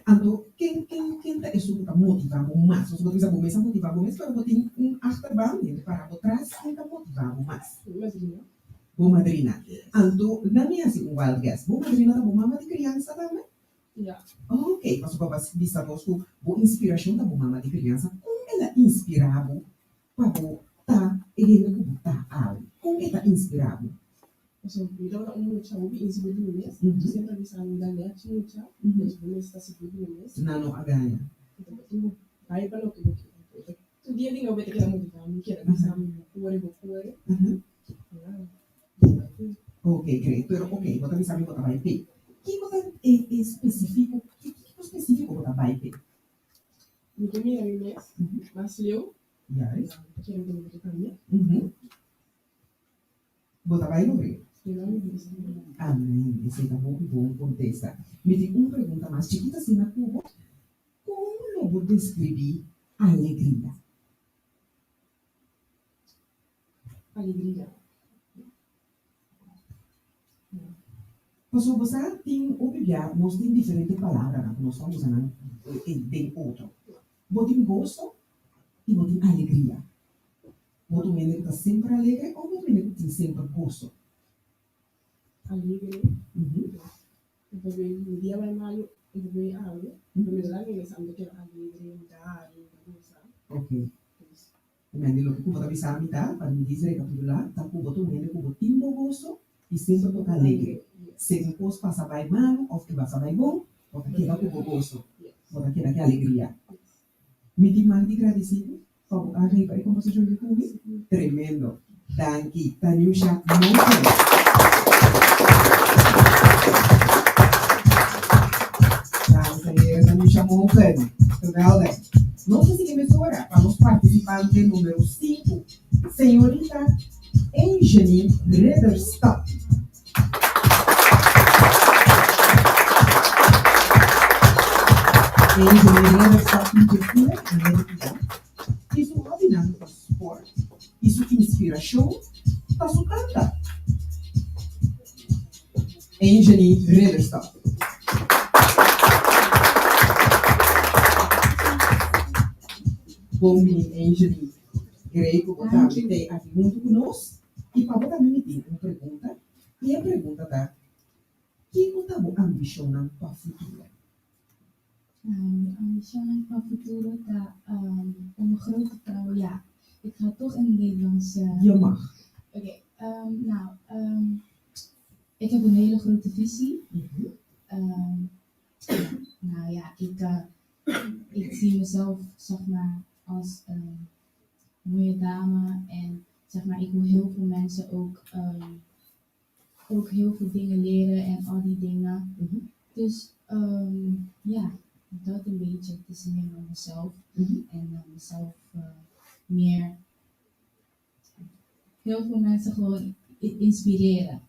Anto ken ken ken ta esun ku ta motivá bo mas? Pasobra bo ta bisa bo mes a motivá bo mes, pero bo tin un achterban, hende pará bo tras, ken ta motivá bo mas? Mi madrina. Bo madrina. Anto, na mi hasi un wild guess. Bo madrina ta bo mama di kriansa tambe? Ya. Ok, pasobra bo a bisa nos ku bo inspirashon ta bo mama di kriansa. Kon el a inspirá bo pa bo ta e hende ku bo ta awe? Kon e ta inspirá bo? Pasobra mi tabata un mucha hopi insigur di mi mes. Mi semper a bisa mi ta nèchi mucha, dus bo mester ta sigur di bo mes. Nan no a gaña. Anto bo tin ku bai pa loke bo ke. Tur dia di nobo e ta keda motivá mi, keda bisa mi bo kore, bo kore. Ok, great. Pero ok, bo ta bisa mi bo ta bai p'e. Kiko ta e e spesifiko, kiko spesifiko bo ta bai p'e? Mi ke mira mi mes mas leu. Juist. Mi ta kere ku mi ta kambia. Bo ta bai logr'é? Amén. Esei ta hopi bon kontesta. Mi tin un pregunta mas chikito asina ku bo. Kon lo bo deskribí alegria? Alegria. Pasobra bo sa tin hopi bia nos tin diferente palabranan ku nos ta usa nan den otro. Bo tin goso i bo tin alegria. Bo ta un hende ku ta semper alegre òf bo ta un hende ku tin semper goso? Alegre. Mi ta bay mi dia bay malu, mi ta bay awe, pero mi ta laga mi mesa, mi ta keda alegre, mi ta hari, mi ta gosa. Ok. Mende loke ku bo ta bisa mi ta, pa mi dis rekapitulá, ta ku bo ta un hende ku bo tin bo goso i semper bo ta alegre. Segun kos pasa bay malu òf e basa bay bon, bo ta keda ku bo goso, bo ta keda ku alegria. Mi tin mag di gradisí bo pa bo a riba e kombersashon di ku mi. Tremendo. Danki, Taniusha Montes. Dames en heren, Taniusha Mongen. Geweldig. Nos ta sigui mesora pa nos partisipante numero sinku, señorita Engenie Ridderstap. Engenie Ridderstap tin djefure aña di bida i su hobbynan ta sport i su inspirashon ta su tanta. Engenie Ridderstap. Bon bini Engenie, grei ku bo tambe t'ei aki huntu ku nos. I pa bo tambe mi tin un pregunta, i e pregunta ta, Kiko ta bo ambishonnan pa futuro? Mi ambishonnan pa futuro ta om grote vrouw, ja, ik ga toch in het Nederlands. Je mag. Oké, nou, ik heb een hele grote visie. Nou ja, ik, ik zie mezelf, zeg maar, als een mooie dame en zeg maar, ik wil heel veel mensen ook, ook heel veel dingen leren en al die dingen. Dus ja, dat een beetje. Het is meer van mezelf en mezelf meer heel veel mensen gewoon inspireren.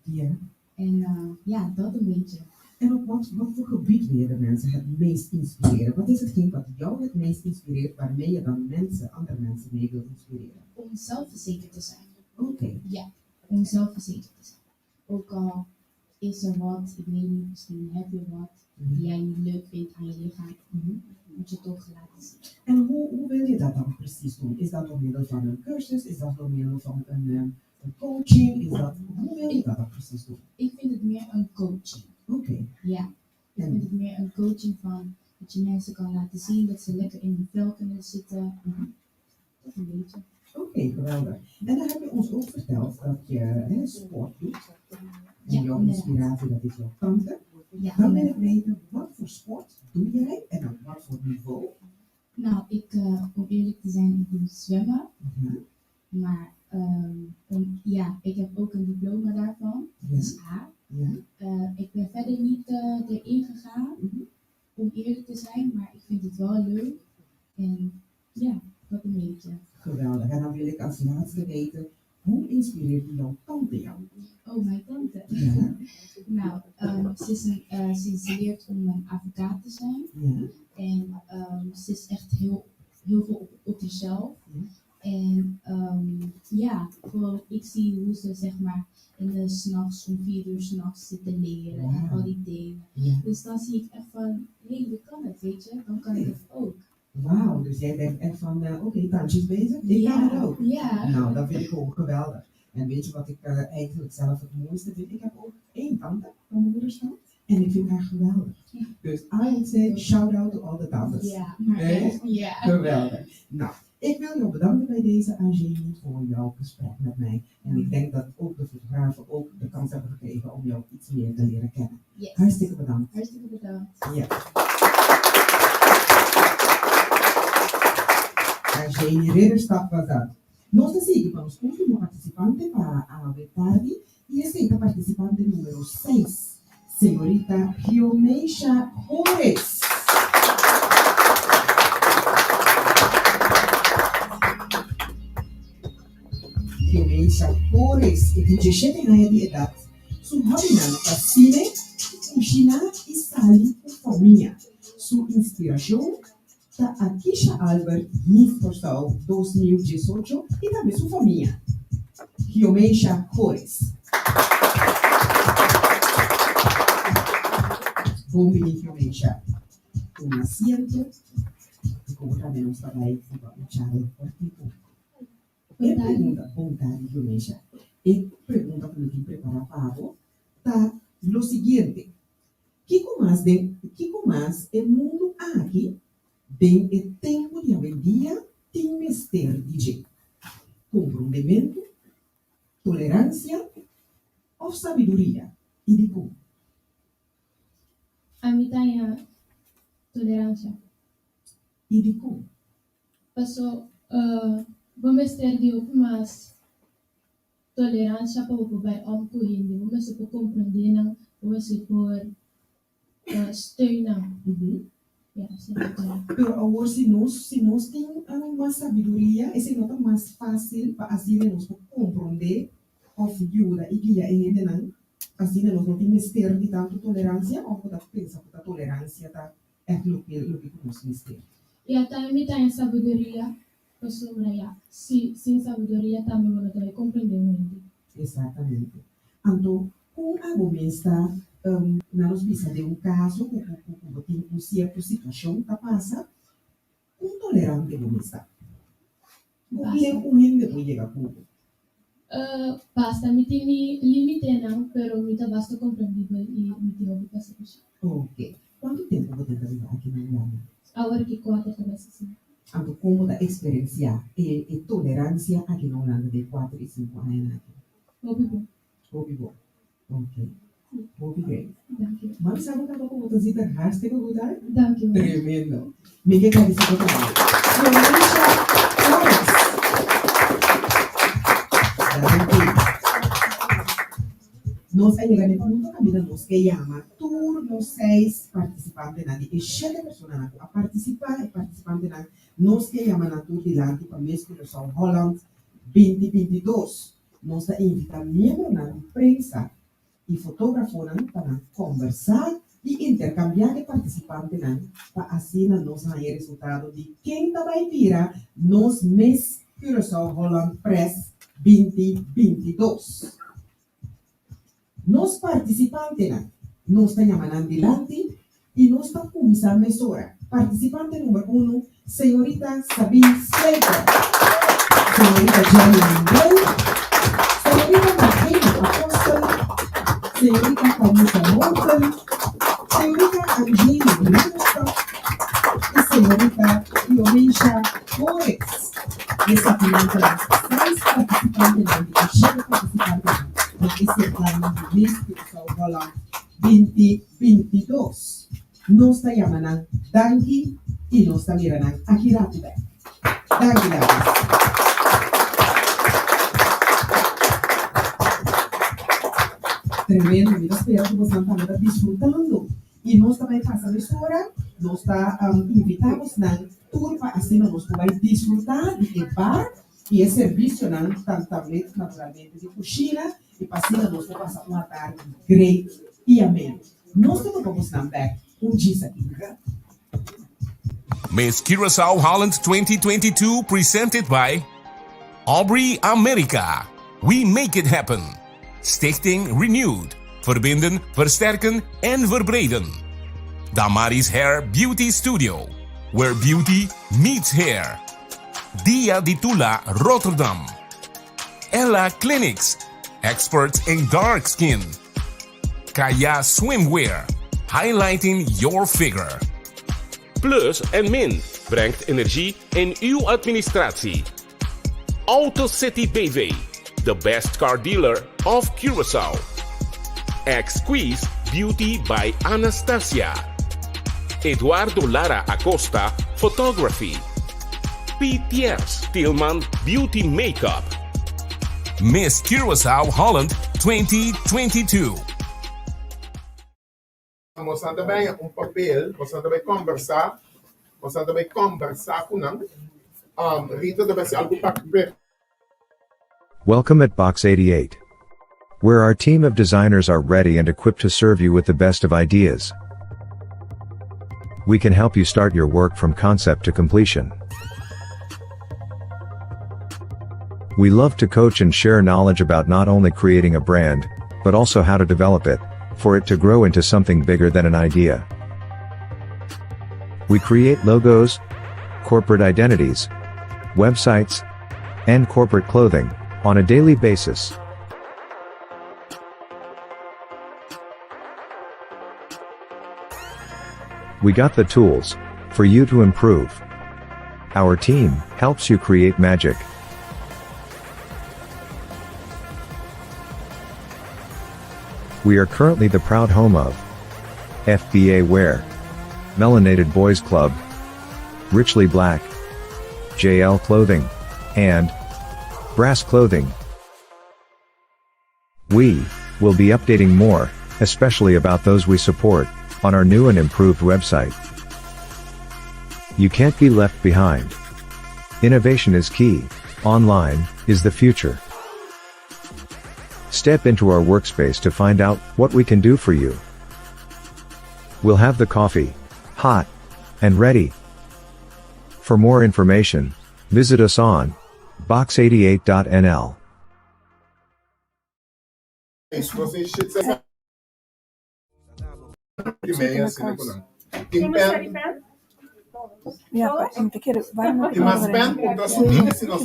En ja, dat een beetje. En op wat, wat voor gebied wil je de mensen het meest inspireren? Wat is hetgeen wat jou het meest inspireert, waarmee je dan mensen, andere mensen mee wilt inspireren? Om zelfverzekerd te zijn. Oké. Ja, om zelfverzekerd te zijn. Ook al is er wat, ik weet niet, misschien heb je wat die jij niet leuk vindt aan je lichaam, moet je toch laten zien. En hoe, hoe wil je dat dan precies doen? Is dat door middel van een cursus? Is dat door middel van een, een coaching? Is dat, hoe wil je dat dan precies doen? Ik vind het meer een coaching. Ja, ik vind het meer een coaching van dat je mensen kan laten zien dat ze lekker in hun vel kunnen zitten. Dat een beetje. Oké, geweldig. En dan heb je ons ook verteld dat je, hè, sport doet. En Ja, jouw inderdaad. inspiratie, dat is jouw tante. Ja, Dan wil inderdaad. ik weten, wat voor sport doe jij en op wat voor niveau? Nou, ik, om eerlijk te zijn, ik doe zwemmen. Maar om, ja, ik heb ook een diploma daarvan. Dat is A. Ik ben verder niet erin gegaan, om eerlijk te zijn, maar ik vind het wel leuk. En ja, dat een beetje. Geweldig. En dan wil ik als laatste weten, Hoe inspireert jouw tante jou? Oh, mijn tante. Ja, Nou, ze is ze is leert om een advocaat te zijn. ja. En ze is echt heel, heel veel op zichzelf. Ja. En ja, gewoon, ik zie hoe ze zeg maar in de s'nachts om 4 uur s'nachts zit te leren en Wauw. al die dingen. Dus dan zie ik echt van, hé, hey, je kan het, weet je, dan kan ik het ook. Wauw, dus jij denkt echt van, oké, tantje is bezig, ik kan het ook. Ja. Nou, dat vind ik ook geweldig. En weet je wat ik eigenlijk zelf het mooiste vind? Ik heb ook één tante van mijn moeders kant. En ik vind haar geweldig. Dus I would say shout out to all the tantes. Ja, maar Nee? echt, ja. Geweldig. Nou, ik wil jou bedanken bij deze Angénie voor jouw gesprek met mij. En ik denk dat ook de fotografen ook de kans hebben gekregen om jou iets meer te leren kennen. Yes. Hartstikke bedankt. Hartstikke bedankt. Ja. Angénie Ridderstap was dat. Nos ta sigui pa nos último partisipante pa awe tardi i esei ta partisipante número 6, señorita Giomeisha Gores. Giomeisha Gores e tin 17 aña di edat. Su hobbynan ta sine, kushiná i sali ku famia. Su inspirashon Ta Akisha Albert, Miss Kòrsou 2018 i tambe su famia, Giomeisha Gores. Bon bini Giomeisha. Tuma asiento i komo tambe nos ta bai riba un charla kòrtiku. E pregunta, bon tardi Giomeisha. E pregunta ku mi tin prepará pa bo ta lo siguiente, Kiko mas den kiko mas e mundu aki den e tempu di awendia tin mester di dje? Komprondementu, toleransia òf sabiduria? I dikon? Ami ta haña toleransia. I dikon? Paso bo mester di hopi mas Tolerancia pa bo por bai om cu hende, bo mester por comprende nan, bo mester por steun nan. Ya, esei ta todo. Pero awor si nos si nos tin mas sabiduria, esei no ta mas facil pa asina nos por comprende of yuda y guia e hendenan, asina nos no tin mester di tanto tolerancia of bo ta pensa cu ta tolerancia ta echt loke loke cu nos mester? Ya, tambe mi ta haña sabiduria Pasobra ya, si sin sabiduria tambe bo no ta bai comprende un hende. Exactamente. Anto, con abo mes ta na nos bisa den un caso cu cu cu bo tin un cierto situacion ta pasa, con tolerante bo mes ta? Con Basta. ken un hende por yega cu bo? Basta, mi tin mi limitenan, pero mi ta basta comprendibel y mi tin hopi pasenshi. Ok. Cuanto tempo bo tin ta biba aki na Hulanda? Awor ki kuater ta bai sesenta. Anto kon bo ta eksperensiá e e toleransia aki na Hulanda den kuater i sinku añanan aki? Hopi bon. Hopi bon. Ok. Hopi great. Danki. Mami sa bo kaba ku bo ta zita hartstikke goed uit? Danki mama. Tremendo. Mi ke gradisi bo tambe. Florencia Torres. Danki. Nos a yega na e punto kaminda nos ke yama tur nos seis partisipantenan di e shete personanan ku a partisipá, e partisipantenan nos ke yama nan tur dilanti pa Miss Curaçao Holland 2022. Nos ta invitá miembronan di prensa i fotógrafonan pa nan kòmbersá i interkambiá e partisipantenan pa asina nos haña e resultado di ken ta bai bira nos Miss Curaçao Holland Press 2022. Nos partisipantenan, nos ta yama nan dilanti i nos ta kuminsá mesora. Partisipante number unu, señorita Sabine Sluiter, señorita Jenny Manuel, señorita Margena Apostel, señorita Carlisa Morton, señorita Angeli Ridderstap i señorita Diomeisha Torres. Esakinan ta nos seis partisipantenan di e shete partisipantenan den e sertamen di Miss Curaçao Holland 2022. Nos ta yama nan danki i nos ta mira nan aki ratu bek. Danki dames. Tremendo, mi ta spera ku bosnan tambe ta disfrutando I nos ta bai pasa mesora, nos ta invitá bosnan tur pa asina nos por bai disfrutá di e bar. I e servisionan ta tambe naturalmente di kushina i pa asina nos por pasa un atardi great i ameno. Nos ta topa bosnan bek un djis aki. Miss Curaçao Holland 2022 presented by Aubrey America. We make it happen. Stichting Renewed. Verbinden, versterken en verbreden. Damaris Hair Beauty Studio. Where beauty meets hair. Dia di Tula Rotterdam. Ella Clinics. Experts in dark skin. Kaya Swimwear, highlighting your figure. Plus en Min brengt energie in uw administratie. Auto City BV, the best car dealer of Curaçao. Exquise Beauty by Anastasia. Eduardo Lara Acosta Photography. PTS Tilman Beauty Makeup. Miss Curaçao Holland 2022. Boso ta bai un papel, boso ta bai kombersá, boso ta bai kombersá ku nan. Rita ta bai hasi algu pa. Welcome at Box 88. Where our team of designers are ready and equipped to serve you with the best of ideas. We can help you start your work from concept to completion. We love to coach and share knowledge about not only creating a brand, but also how to develop it, for it to grow into something bigger than an idea. We create logos, corporate identities, websites, and corporate clothing on a daily basis. We got the tools for you to improve. Our team helps you create magic. We are currently the proud home of FBA Wear, Melanated Boys Club, Richly Black, JL Clothing, and Brass Clothing. We will be updating more, especially about those we support, on our new and improved website. You can't be left behind. Innovation is key, online is the future. Step into our workspace to find out what we can do for you. We'll have the coffee, hot, and ready. For more information, visit us on box88.nl. Ja, pa mi ta kere waarom Tin mas pen puntra su mini si nos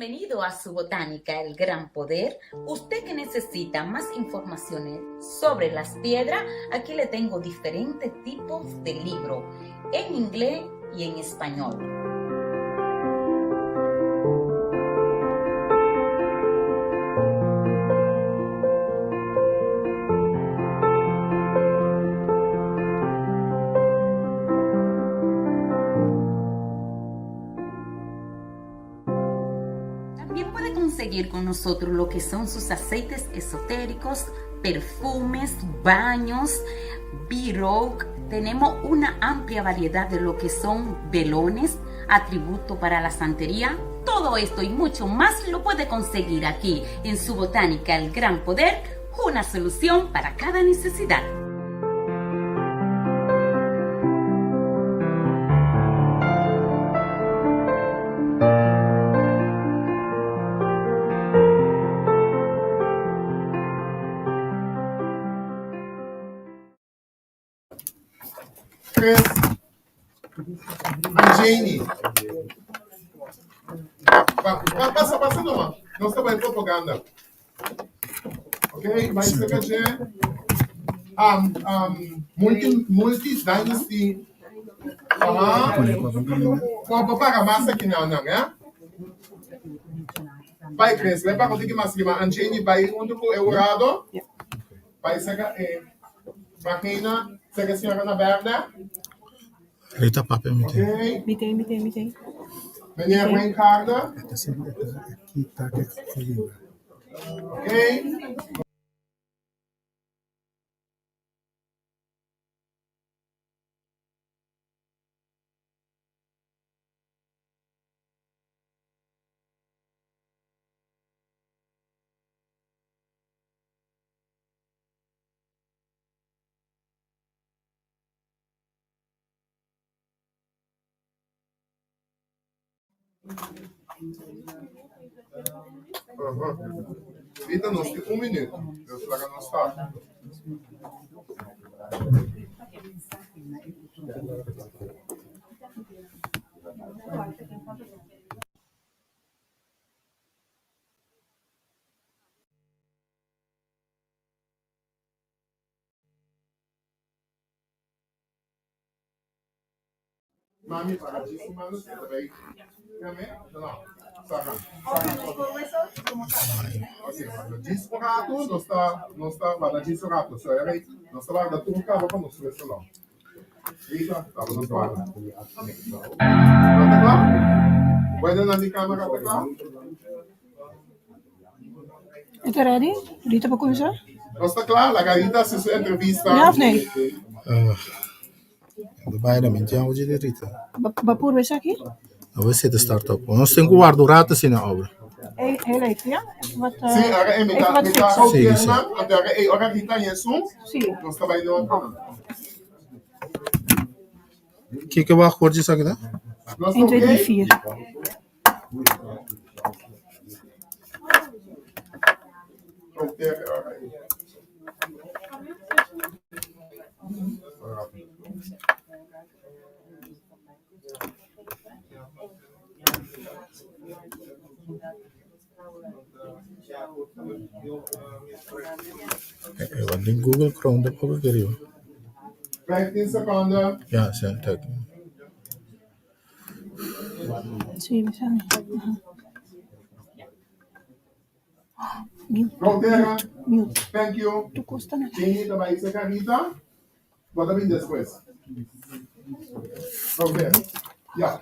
Bienvenido a su botánica El Gran Poder. Usted que necesita más informaciones sobre las piedras, aquí le tengo diferentes tipos de libro en inglés y en español. También puede conseguir con nosotros lo que son sus aceites esotéricos, perfumes, baños, b Tenemos una amplia variedad de lo que son velones, atributo para la santería. Todo esto y mucho más lo puede conseguir aquí en su botánica El Gran Poder, una solución para cada necesidad. Chris Anjeni. Pa, pa, pasa, pasa numa. Nos ta bai propaganda. Ok, bai saka dje. Um, um, multi, multi dynasty. Aha. Kon pa paga mas aki nan nan, eh? Bai Chris, bai paga un tiki mas lima. Anjeni bai hunto ku e hurado. Bai saka e. Bagina, serka señora na bèrdè. Rita papia mi tin. Oké. Mi tin, mi tin, mi tin. Meneer Wijngaarden. E ta sinti e ta kita ke riba. Oké. Rita, nos tin un minuut. Dus laga nos start. Mami, para djis un mano, ta bay kame? No, no. Saca. Saca. Ok, warda djis un rato, nos ta, nos ta warda djis un rato. So, e nos ta warda tur caba pa nos whistle. Rita, taba nos warda. Nan ta cla? Bueno, nan di camera ta cla? E ta ready? Rita por cuminsa? Nos ta cla? Laga Rita haci su entrevista. Ja of nee? Bai na mi tiempo di Rita. Ba purba esaki? Awe zit de start-up. Nos tin ku warda un rato asina obra. Heel even, ja? Even wat, Sí, ora e mi even ta, wat mi ta fixen. Sí, sí. nan, anto ora e ora Rita yesu, Sí. nos ta bai no. Kiko wachtwoord esaki ta? Nos ta 1, 2, 3, oké? 4. Oké, ora e. Want in Google Chrome tampoco quería. 15 seconden. Ja, sí, kijk. Sí, we zijn er. Aha. Mute, Frontera, mute. thank you. Tu costa na. Jenny ta serka Rita. Wat heb je despues? Frontera. Ja.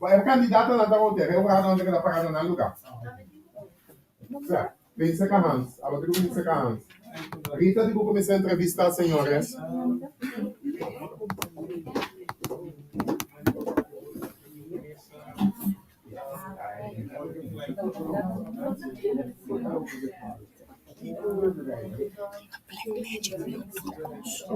Maar e kandidato nan ta frontera. Eu ga dan de parada na lugar. Ja, bin serka Hans. Abo tin bin serka Hans. Rita, di kuminsá entrevistá, señores. Black Magic wil toekomst.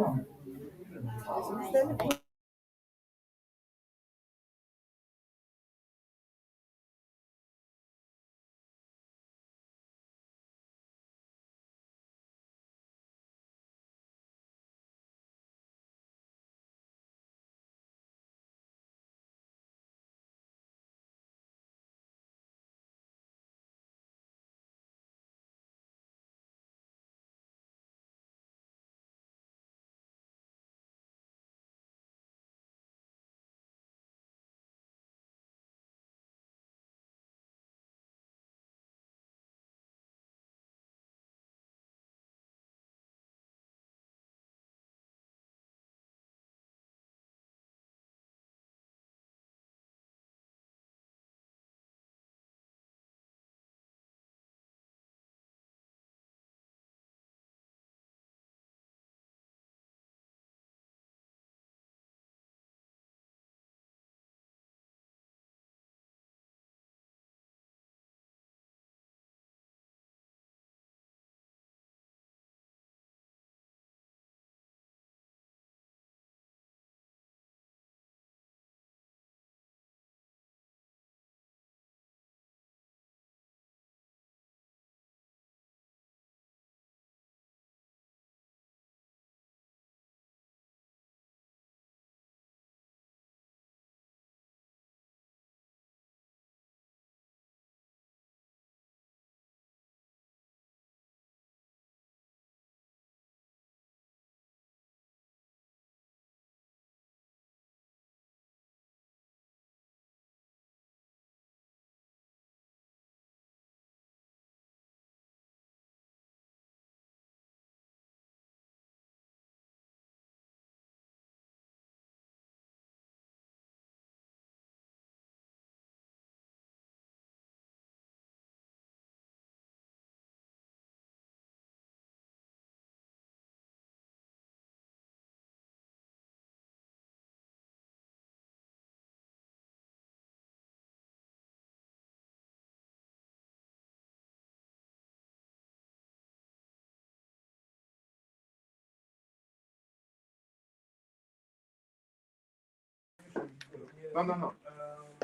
No, no, no.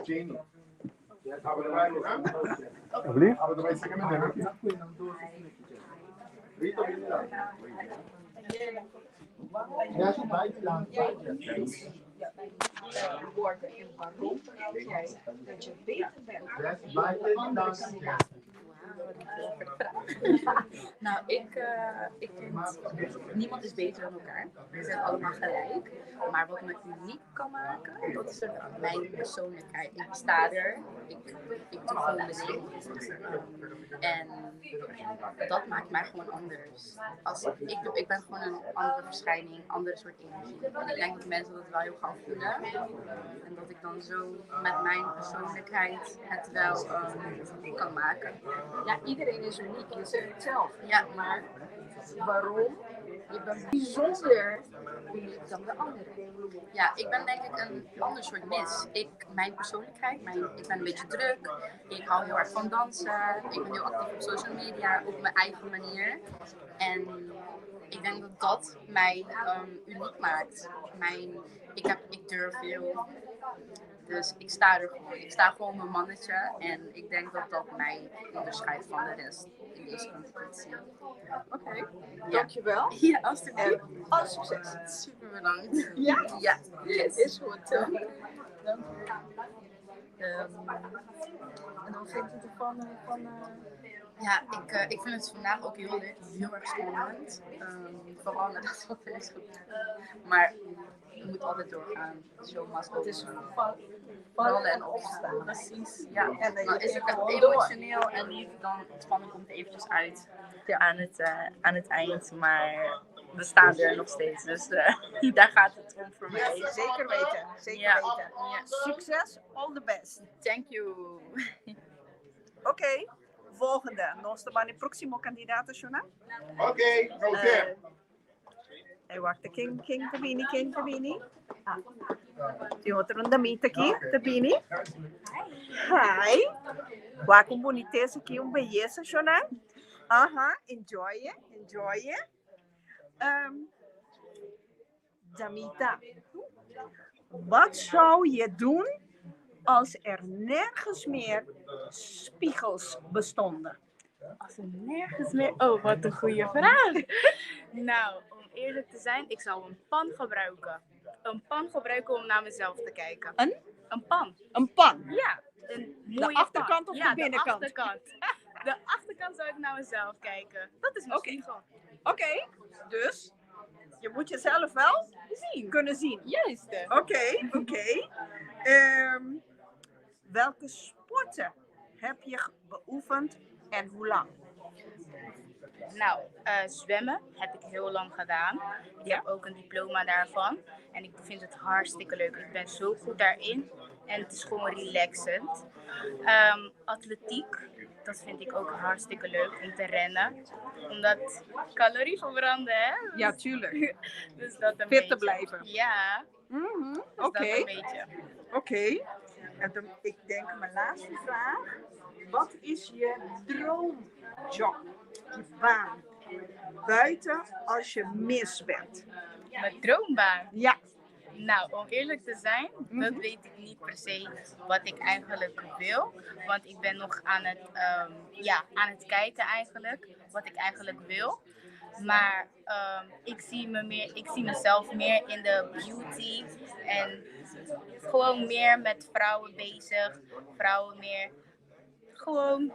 Janie. Alsjeblieft. Worden en waarom denk jij dat je beter bent dan de andere kandidaat? Nou, ik, eh, ik vind niemand is beter dan elkaar. We zijn allemaal gelijk. Maar wat me uniek kan maken, dat is mijn persoonlijkheid. Ik sta er, ik, ik doe gewoon mijn ding. En dat maakt mij gewoon anders. Als, ik, ik ben gewoon een andere verschijning, andere soort energie. En ik denk dat mensen dat wel heel gauw voelen. En dat ik dan zo met mijn persoonlijkheid het wel ehm, kan maken. Ja, iedereen is uniek, je zegt het zelf. Ja. Maar waarom? Je bent bijzonder uniek dan de anderen. Ja, ik ben denk ik een ander soort mis. Ik, mijn persoonlijkheid, mijn, ik ben een beetje druk. Ik hou heel erg van dansen. Ik ben heel actief op social media, op mijn eigen manier. En ik denk dat dat mij ehm, uniek maakt. Mijn, ik, heb, ik durf veel. Dus ik sta er gewoon. Ik sta gewoon mijn mannetje. En ik denk dat dat mij onderscheidt van de rest in deze competitie. Oké, Ja. dankjewel. Ja, alsjeblieft. En alle succes. Super bedankt. Ja? Ja. Yes. Is goed. Dank u. Ehm, en hoe vindt u het ervan? eh, Van, eh, Ja, ik, eh, ik vind het vandaag ook heel leuk, heel erg spannend. Ehm, vooral nadat wat er is gebeurd. Maar je moet altijd doorgaan. Show must go Het is on. vallen en opstaan. Precies, ja. En dan dan je is het echt gewoon door. emotioneel en dan het spannen komt eventjes uit aan, het, eh, aan het eind. Maar we staan er nog steeds, dus eh, daar gaat het om voor mij. Zeker weten, zeker Ja. weten. Ja. Succes, all the best. Thank you. Oké, volgende. Nos ta bai próksimo kandidato, Shona. Oké, go there. Eh, wacht, ken, ken ta bini, ken ta bini. Ah. Tin otro damita aki, ta bini. Hi. Wak un bunitesa aki, un beyesa, Shona. Aha, enjoy it, enjoy it. Um, damita, wat zou je doen als er nergens meer spiegels bestonden? Als er nergens meer. Oh, wat een goede vraag. Nou, om eerlijk te zijn, ik zou een pan gebruiken. Een pan gebruiken om naar mezelf te kijken. Een? Een pan. Een pan? Ja, een mooie achterkant pan. of ja, de binnenkant? De achterkant. De achterkant zou ik naar mezelf kijken. Dat is mijn Oké. spiegel. Oké, dus je moet jezelf wel zien. kunnen zien. Juist. Oké, oké. Ehm, welke sporten heb je beoefend en hoe lang? Nou, eh, zwemmen heb ik heel lang gedaan. Ik heb ook een diploma daarvan. En ik vind het hartstikke leuk. Ik ben zo goed daarin. En het is gewoon relaxend. Ehm, atletiek, dat vind ik ook hartstikke leuk om te rennen. Omdat calorie verbranden, hè? Ja, tuurlijk. Dus dat een Fit te beetje. blijven. Ja. Mhm, Dus Oké. dat een beetje. Oké. En dan, ik denk mijn laatste vraag. Wat is je droomjob? Je baan? Buiten als je mis bent. Mijn droombaan? Ja. Nou, om eerlijk te zijn, dat weet ik niet per se wat ik eigenlijk wil. Want ik ben nog aan het, ehm, ja, aan het kijken eigenlijk, wat ik eigenlijk wil. Maar ehm, ik, zie me meer, ik zie mezelf meer in de beauty en gewoon meer met vrouwen bezig. Vrouwen meer, gewoon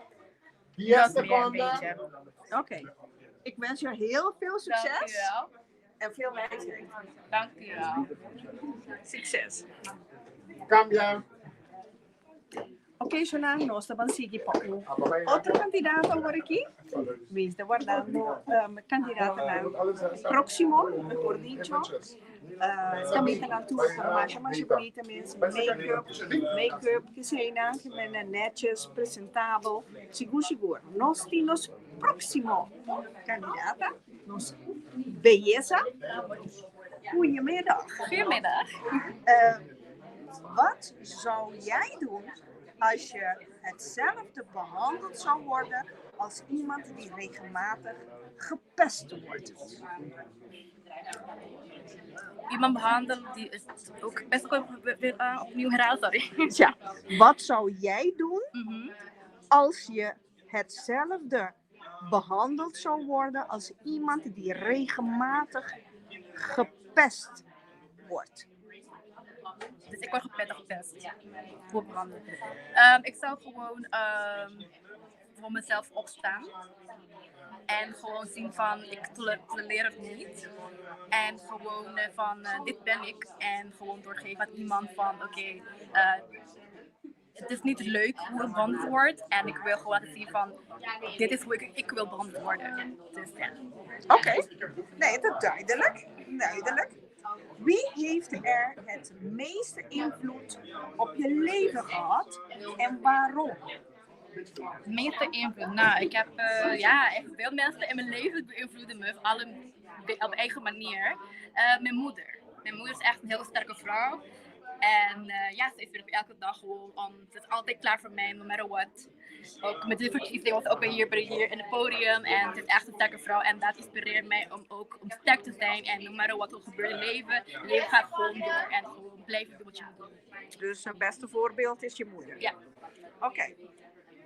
Yes, dat meer een beetje. Oké. Ik wens je heel veel succes. Dank u wel. En veel wijsheid. Dank u wel. Succes. Cambia. Oké, Shona, nos ta bai sigui pa un otro kandidato awor aki. Mi ta wardando um, kandidatonan próksimo, mihó dicho. Uh, tambe ta tur masha masha bunita mes, make-up, make-up, ku sea, ku men netjes, presentabel, sigur sigur. Nos tin nos próksimo kandidata, nos beyesa. Goedemiddag. Goedemiddag. Eh, wat zou jij doen als je hetzelfde behandeld zou worden als iemand die regelmatig gepest wordt? Iemand behandelen die het ook best wel weer opnieuw herhalen, sorry. Ja, wat zou jij doen als je hetzelfde behandeld zou worden als iemand die regelmatig gepest wordt? Dus ik word gepest, gepest. Hoe behandeld. Ik zou gewoon voor mezelf opstaan. En gewoon zien van, ik tolereer het niet. En gewoon van, dit ben ik. En gewoon doorgeven aan iemand van, oké, het is niet leuk hoe ik behandeld word. En ik wil gewoon laten zien van, dit is hoe ik wil behandeld worden. Dus ja. Oké, nee, dat is duidelijk. Duidelijk. Wie heeft er het meeste invloed op je leven gehad en waarom? De meeste invloed? Nou, ik heb ja, echt veel mensen in mijn leven beïnvloeden me, alle op eigen manier. Mijn moeder. Mijn moeder is echt een hele sterke vrouw. En ja, ze is er elke dag gewoon om. Ze is altijd klaar voor mij, no matter what. Ook met de verkiezing was ook hier in het podium. En ze is echt een sterke vrouw. En dat inspireert mij om ook om sterk te zijn. En no matter what er gebeurt in het leven, het leven gaat gewoon door. En gewoon blijven doen wat je moet doen. Dus het beste voorbeeld is je moeder? Ja. Oké.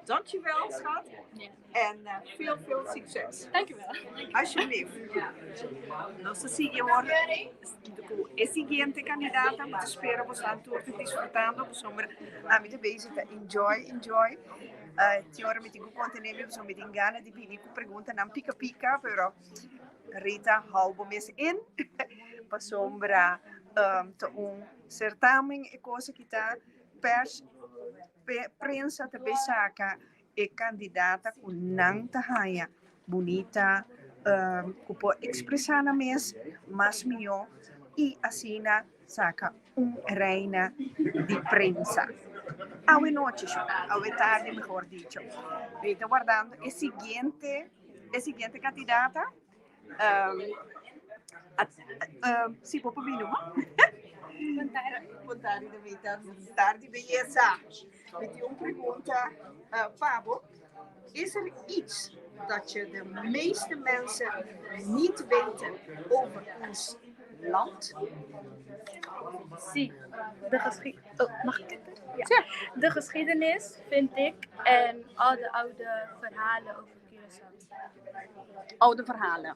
Dankjewel, schat. Ja. En veel, veel succes. Dankjewel. Alsjeblieft. Nos ta sigui awor ku e siguiente kandidata. Mi ta spera boso tur ta disfrutando. Pasobra ami ta bezig ta enjoy, enjoy. Tin ora mi tin ku kontené mi pasobra mi tin gana di bini ku preguntanan pika pika, pero Rita hou bo mes in pasobra ta un certamen e kos aki ta pers prensa ta bay saca e candidata cu nan ta haya bunita, cu por expresa nan mes mas miyo y asina saca un reina di prensa. Awe nochi, awe tardi mehor dicho. Mi ta wardando e siguiente, e siguiente candidata. Si, bo por bini, no? Bon tardi, Davita. Bon tardi, beyesa. Mi tin un pregunta pa bo. Is er iets dat je de meeste mensen niet weten over ons land? Si, de geschied... Oh, mag ik dit? Ja. De geschiedenis vind ik en al de oude verhalen over Curaçao. Oude verhalen.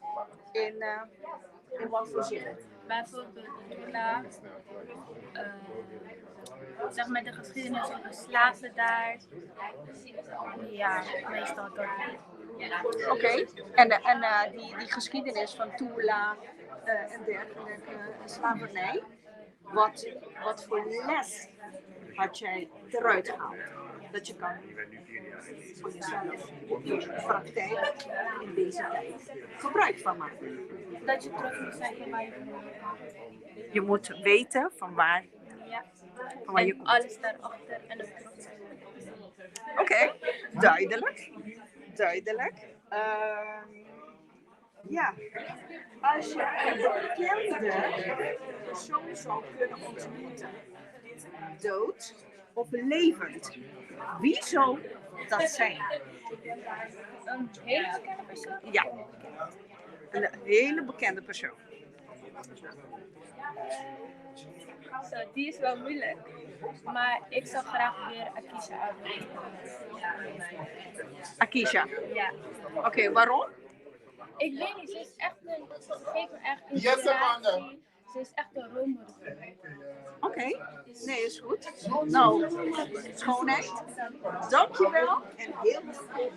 In wat voor zin? Bijvoorbeeld Tula, zeg maar de geschiedenis over slaven daar. Ja, meestal dat. Oké, en die geschiedenis van Tula en dergelijke slavernij, wat voor les had jij eruit gehaald? Dat je kan voor jezelf in de praktijk in deze tijd gebruik van maken. Dat je trots moet zijn van waar je vandaan komt. Je moet weten van waar, Ja. van waar je En komt. alles daarachter en ook trots zijn. Oké, duidelijk. Duidelijk. Ja, als je een bekende persoon zou kunnen ontmoeten, dood of levend, wie zou dat zijn? Een hele bekende persoon? Ja, een hele bekende persoon. Zo, die is wel moeilijk. Maar ik zou graag weer Akisha Abbott. Akisha? Ja. Oké, waarom? Ik weet niet, ze is echt een, ze geeft me echt Yes, Amanda. inspiratie. Ze is echt een rolmodel voor mij. Oké, nee, is goed. Nou, schoonheid, dankjewel en heel veel.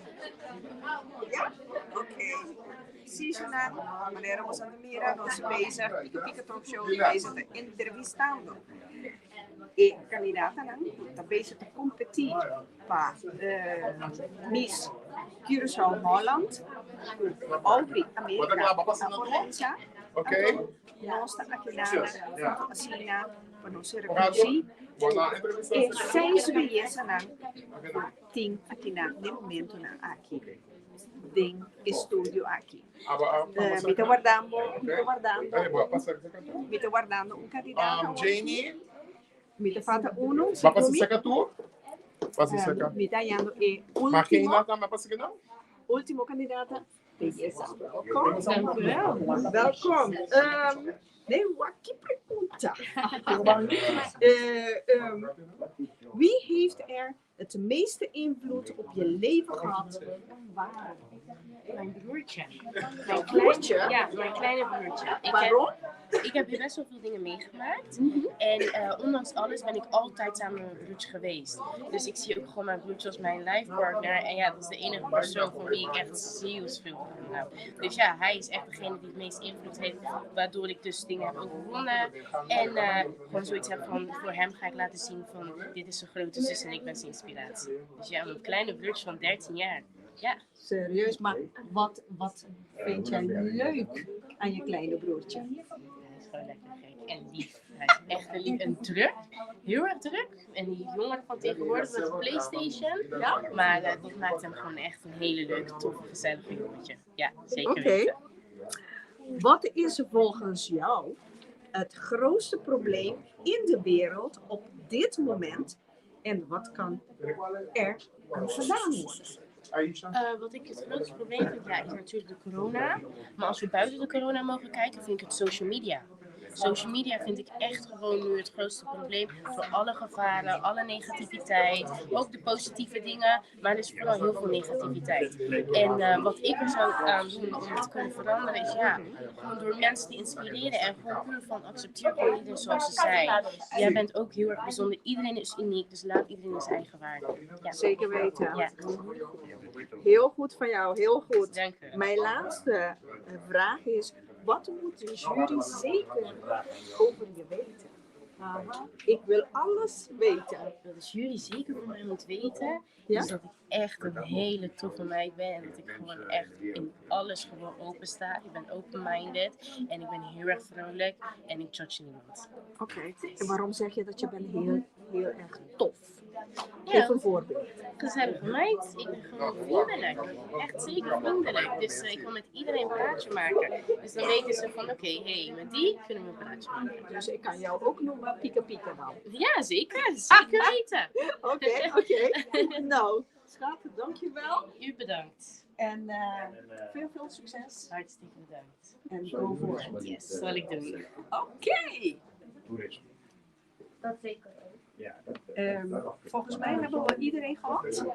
Ja? Oké. Zie je nou, meneer Mira, nos bezig, Pika Pika Talk Show, bezig te entrevistando. E kandidatanan ta bezig te kompetí pa Miss Curaçao Holland, Aubrey Amerika a organisá. Oké. Nos ta aki na Ja. asina pa nos rekonosí e seis beyesanan ku tin aki na den momentonan aki den estudio aki. Mi ta wardando, mi ta wardando, mi ta wardando un kandidato. Janie? Mi ta falta uno. Va pasa seca tu? Pasa seca. Mi ta hallando e Maar geen último, nada, maar pasa que no? último kandidata. Beyesa. Welkom. Dank u wel. Welkom. Um, nee, wat ki pregunta. Wie heeft er het meeste invloed op je leven gehad en waarom? Mijn broertje. Mijn broertje? Ja, mijn kleine broertje. Ik Waarom? Heb, ik heb best wel veel dingen meegemaakt. En ondanks alles ben ik altijd samen met mijn broertje geweest. Dus ik zie ook gewoon mijn broertje als mijn life partner. En ja, dat is de enige persoon van wie ik echt zielsveel van hou. Dus ja, hij is echt degene die het meest invloed heeft. Waardoor ik dus dingen heb overwonnen. En gewoon zoiets heb van, voor hem ga ik laten zien van, dit is zijn grote zus en ik ben zijn inspiratie. Dus ja, mijn kleine broertje van 13 jaar. Ja. Serieus, maar wat vind jij leuk aan je kleine broertje? Hij is gewoon lekker gek en lief. Hij is echt een lief en druk. Heel erg druk. En die jongeren van tegenwoordig met de PlayStation. Ja? Maar dat maakt hem gewoon echt een hele leuke, toffe, gezellige jongetje. Ja, zeker Oké. weten. Wat is volgens jou het grootste probleem in de wereld op dit moment en wat kan er aan gedaan worden? Wat ik het grootste probleem vind, ja, is natuurlijk de corona. Maar als we buiten de corona mogen kijken, vind ik het social media. Social media vind ik echt gewoon nu het grootste probleem. Voor alle gevaren, alle negativiteit, ook de positieve dingen. Maar er is vooral heel veel negativiteit. En wat ik er zou aan doen om het te kunnen veranderen is ja, gewoon door mensen te inspireren. En gewoon puur van accepteer gewoon iedereen zoals ze zijn. Jij bent ook heel erg bijzonder. Iedereen is uniek, dus laat iedereen in zijn eigen waarde. Ja. Zeker weten. Ja. Heel goed van jou, heel goed. Dank u. Mijn laatste vraag is, wat moet de jury zeker over je weten? Ik wil alles weten. Wat de jury zeker van mij moet weten, Ja? is dat ik echt een hele toffe meid ben. En dat ik gewoon echt in alles gewoon open sta. Ik ben open-minded en ik ben heel erg vrolijk en ik judge niemand. Oké, en waarom zeg je dat je bent heel, heel erg tof? Ja. Geef een voorbeeld. Gezellige meid. Ik ben gewoon vriendelijk. Echt zeker vriendelijk. Dus ik wil met iedereen een praatje maken. Dus dan weten ze van oké, hey, met die kunnen we een praatje maken. Dus ik kan jou ook noemen Pika Pika dan? Ja, zeker. Zeker weten. Oké, oké. Nou, schat, dankjewel. U bedankt. En veel, veel succes. Hartstikke bedankt. En go for it. Yes, zal ik doen. Oké. Dat zeker ook. Volgens mij hebben we iedereen gehad.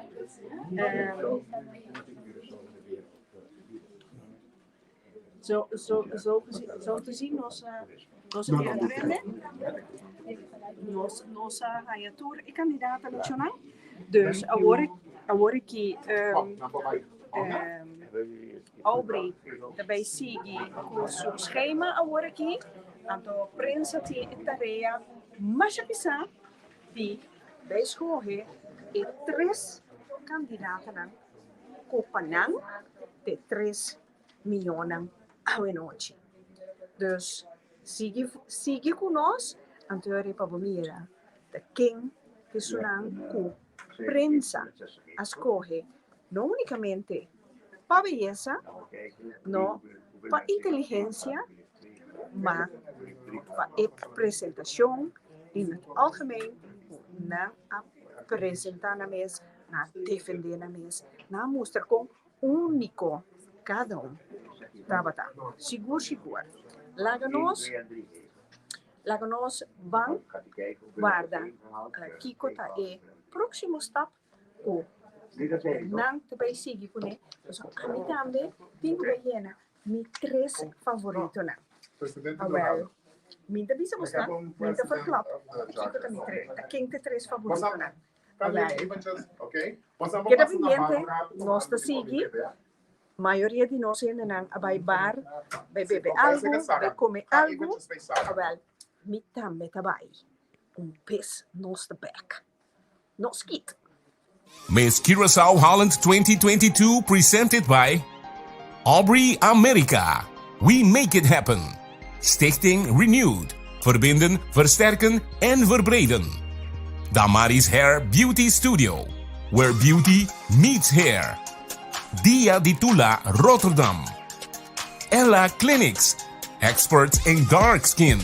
Zo te zien, nos aprende. Nos haya tur e kandidata nacional. Dus awor ki Aubrey daarbij sigui ku su schema awor aki, anto prensa tin e tarea masha pisá di bai skohe e tres kandidatonan ku pa nan te 3 miónan awenochi. Dus sigui ku nos, anto pa bo mira ta ken ta esunnan ku prensa a skohe no únikamente pa beyesa, no pa inteligensia, ma pa e presentashon in het algemeen nan a presentá nan mes, nan a defendé nan mes, nan a mustra kon úniko kada un tabata. Sigur, sigur. Laga nos ban warda kiko ta e próksimo stap ku nan ta bai sigui kuné. Ami tambe tin ku yena mi tres favoritonan. Awel, mi ta bisa boso, mi ta verklap. Kiko ta mi tres, ta ken ta tres favoritonan. Awel, keda pendiente, nos ta sigui. Mayoria di nos hendenan a bai bar, bai bebe algu, bai kome algu. Awel, mi tambe ta bai. Un bes nos ta back. Nos kit. Miss Curaçao Holland 2022 presented by Aubrey America. We make it happen. Stichting Renewed. Verbinden, versterken en verbreden. Damaris Hair Beauty Studio. Where beauty meets hair. Dia di Tula, Rotterdam. Ella Clinics. Experts in dark skin.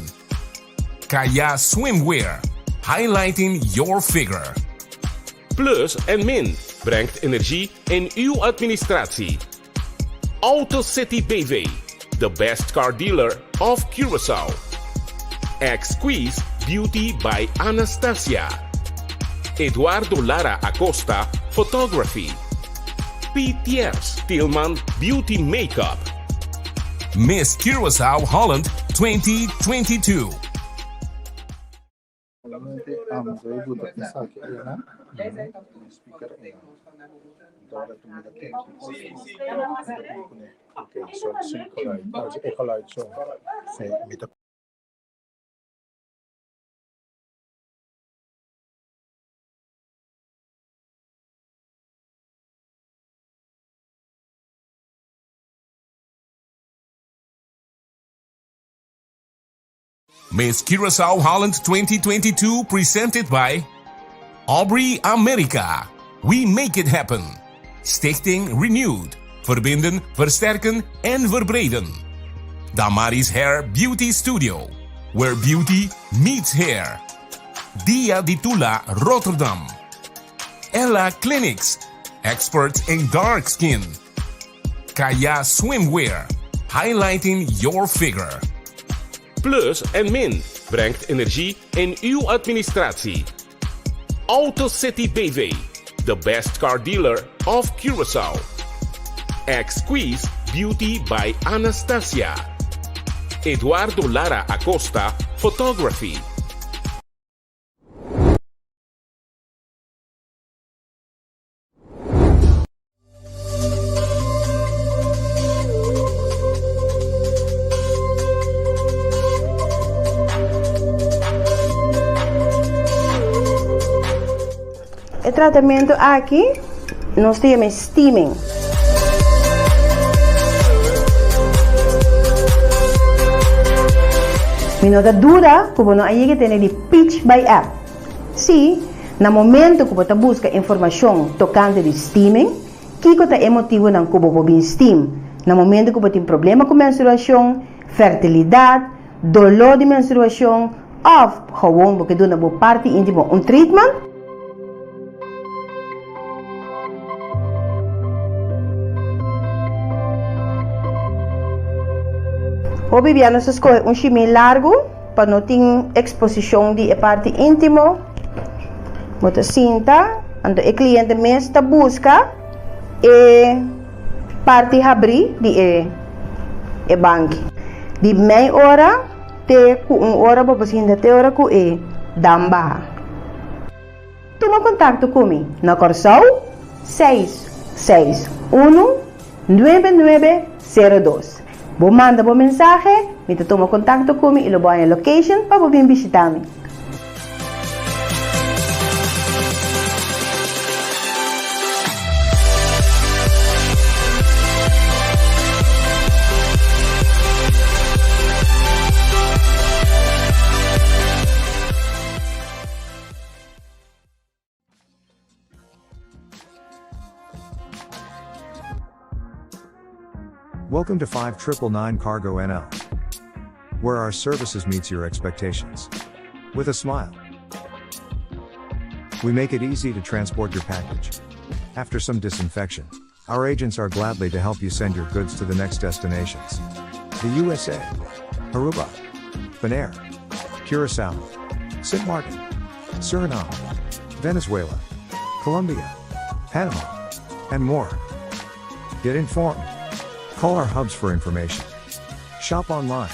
Kaya Swimwear. Highlighting your figure. Plus en Min brengt energie in uw administratie. Auto City BV, the best car dealer of Curaçao. Exquise Beauty by Anastasia. Eduardo Lara Acosta Photography. P. Tillman Beauty Makeup. Miss Curaçao Holland 2022. Solamente amo sa ibuta esaki ena speaker ena. Ora tu mi ta tende. Oké, zo zie geluid. Oh, is geluid zo. Sí, mi ta Miss Curaçao Holland 2022 presented by Aubrey America. We make it happen. Stichting Renewed. Verbinden, versterken en verbreden. Damaris Hair Beauty Studio. Where beauty meets hair. Dia di Tula, Rotterdam. Ella Clinics. Experts in dark skin. Kaya Swimwear. Highlighting your figure. Plus en Min brengt energie in uw administratie. Auto City BV, the best car dealer of Curaçao. Exquise Beauty by Anastasia. Eduardo Lara Acosta Photography. E tratamentu aki nos ta yama steaming. Mi no ta duda ku bo no a yega tene di Peach by App. Sí, na momento ku bo ta buska informashon tokante di steaming, kiko ta e motibunan ku bo por bin steam na momento ku bo tin problema ku menstruashon, fertilidat, doló di menstruashon òf gewon bo ke duna bo parti íntimo un treatment? Hopi bia nos ta skohe un shimí largu. Pa no tin eksposishon di e parti íntimo, bo ta sinta, anto e kliente mes ta buska e parti habrí di e e banki. Di mei ora te ku un ora bo por sinta te ora ku e dam baha. Tuma kontakto ku mi na Kòrsou seis seis unu nuebe nuebe sero dos. Bo manda bo mensahe, mi ta tuma kontakto ku mi i lo bo haña location pa bo bin bishita mi. Welcome to 5999 Cargo NL, where our services meets your expectations. With a smile. We make it easy to transport your package. After some disinfection, our agents are gladly to help you send your goods to the next destinations. The USA, Aruba, Bonaire, Curacao, St. Martin, Suriname, Venezuela, Colombia, Panama, and more. Get informed. Call our hubs for information. Shop online.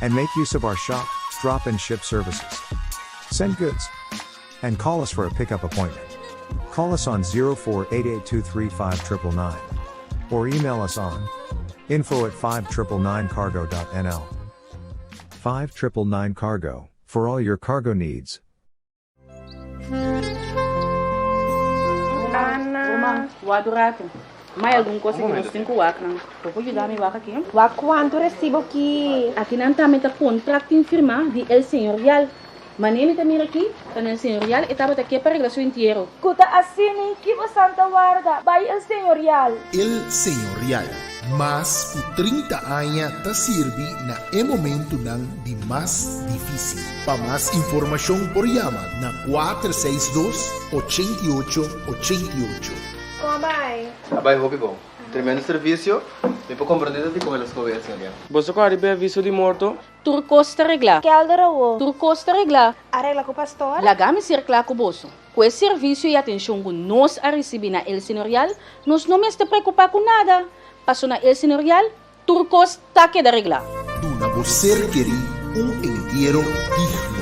And make use of our shop, drop, and ship services. Send goods. And call us for a pickup appointment. Call us on 0488235999 or email us on info at 5999cargo.nl. 5999 Cargo, for all your cargo needs. Ana. Wak un ratu. Mai algun kos ku nos tin ku wak nan. Bo por yuda mi wak aki? Wak kuantu resibo ki. Aki nan tambe ta kontrakt tin firmá di El Señorial. Manera mi ta mira aki, ta na El Señorial e tabata ke pa regla su entiero. Ku ta asina ki bosan ta warda bai El Señorial? El Señorial, mas ku 30 aña ta sirbi na e momentunan di mas difísil. Pa mas informashon por yama na 462 88 88. Kon a bai? A bai hopi bon. Tremendo servisio. Mi por komprondé ta dikon el a skohe El Señorial. Boso ku a riba e aviso di morto? Tur kos ta reglá. Kelder awo. Tur kos ta reglá. A regla ku pastor? Laga mi ser kla ku boso, ku e servisio i atenshon ku nos a risibí na El Señorial, nos no mester preokupá ku nada. Paso na El Señorial, tur kos ta keda reglá. Duna bo ser kerí un entiero digno.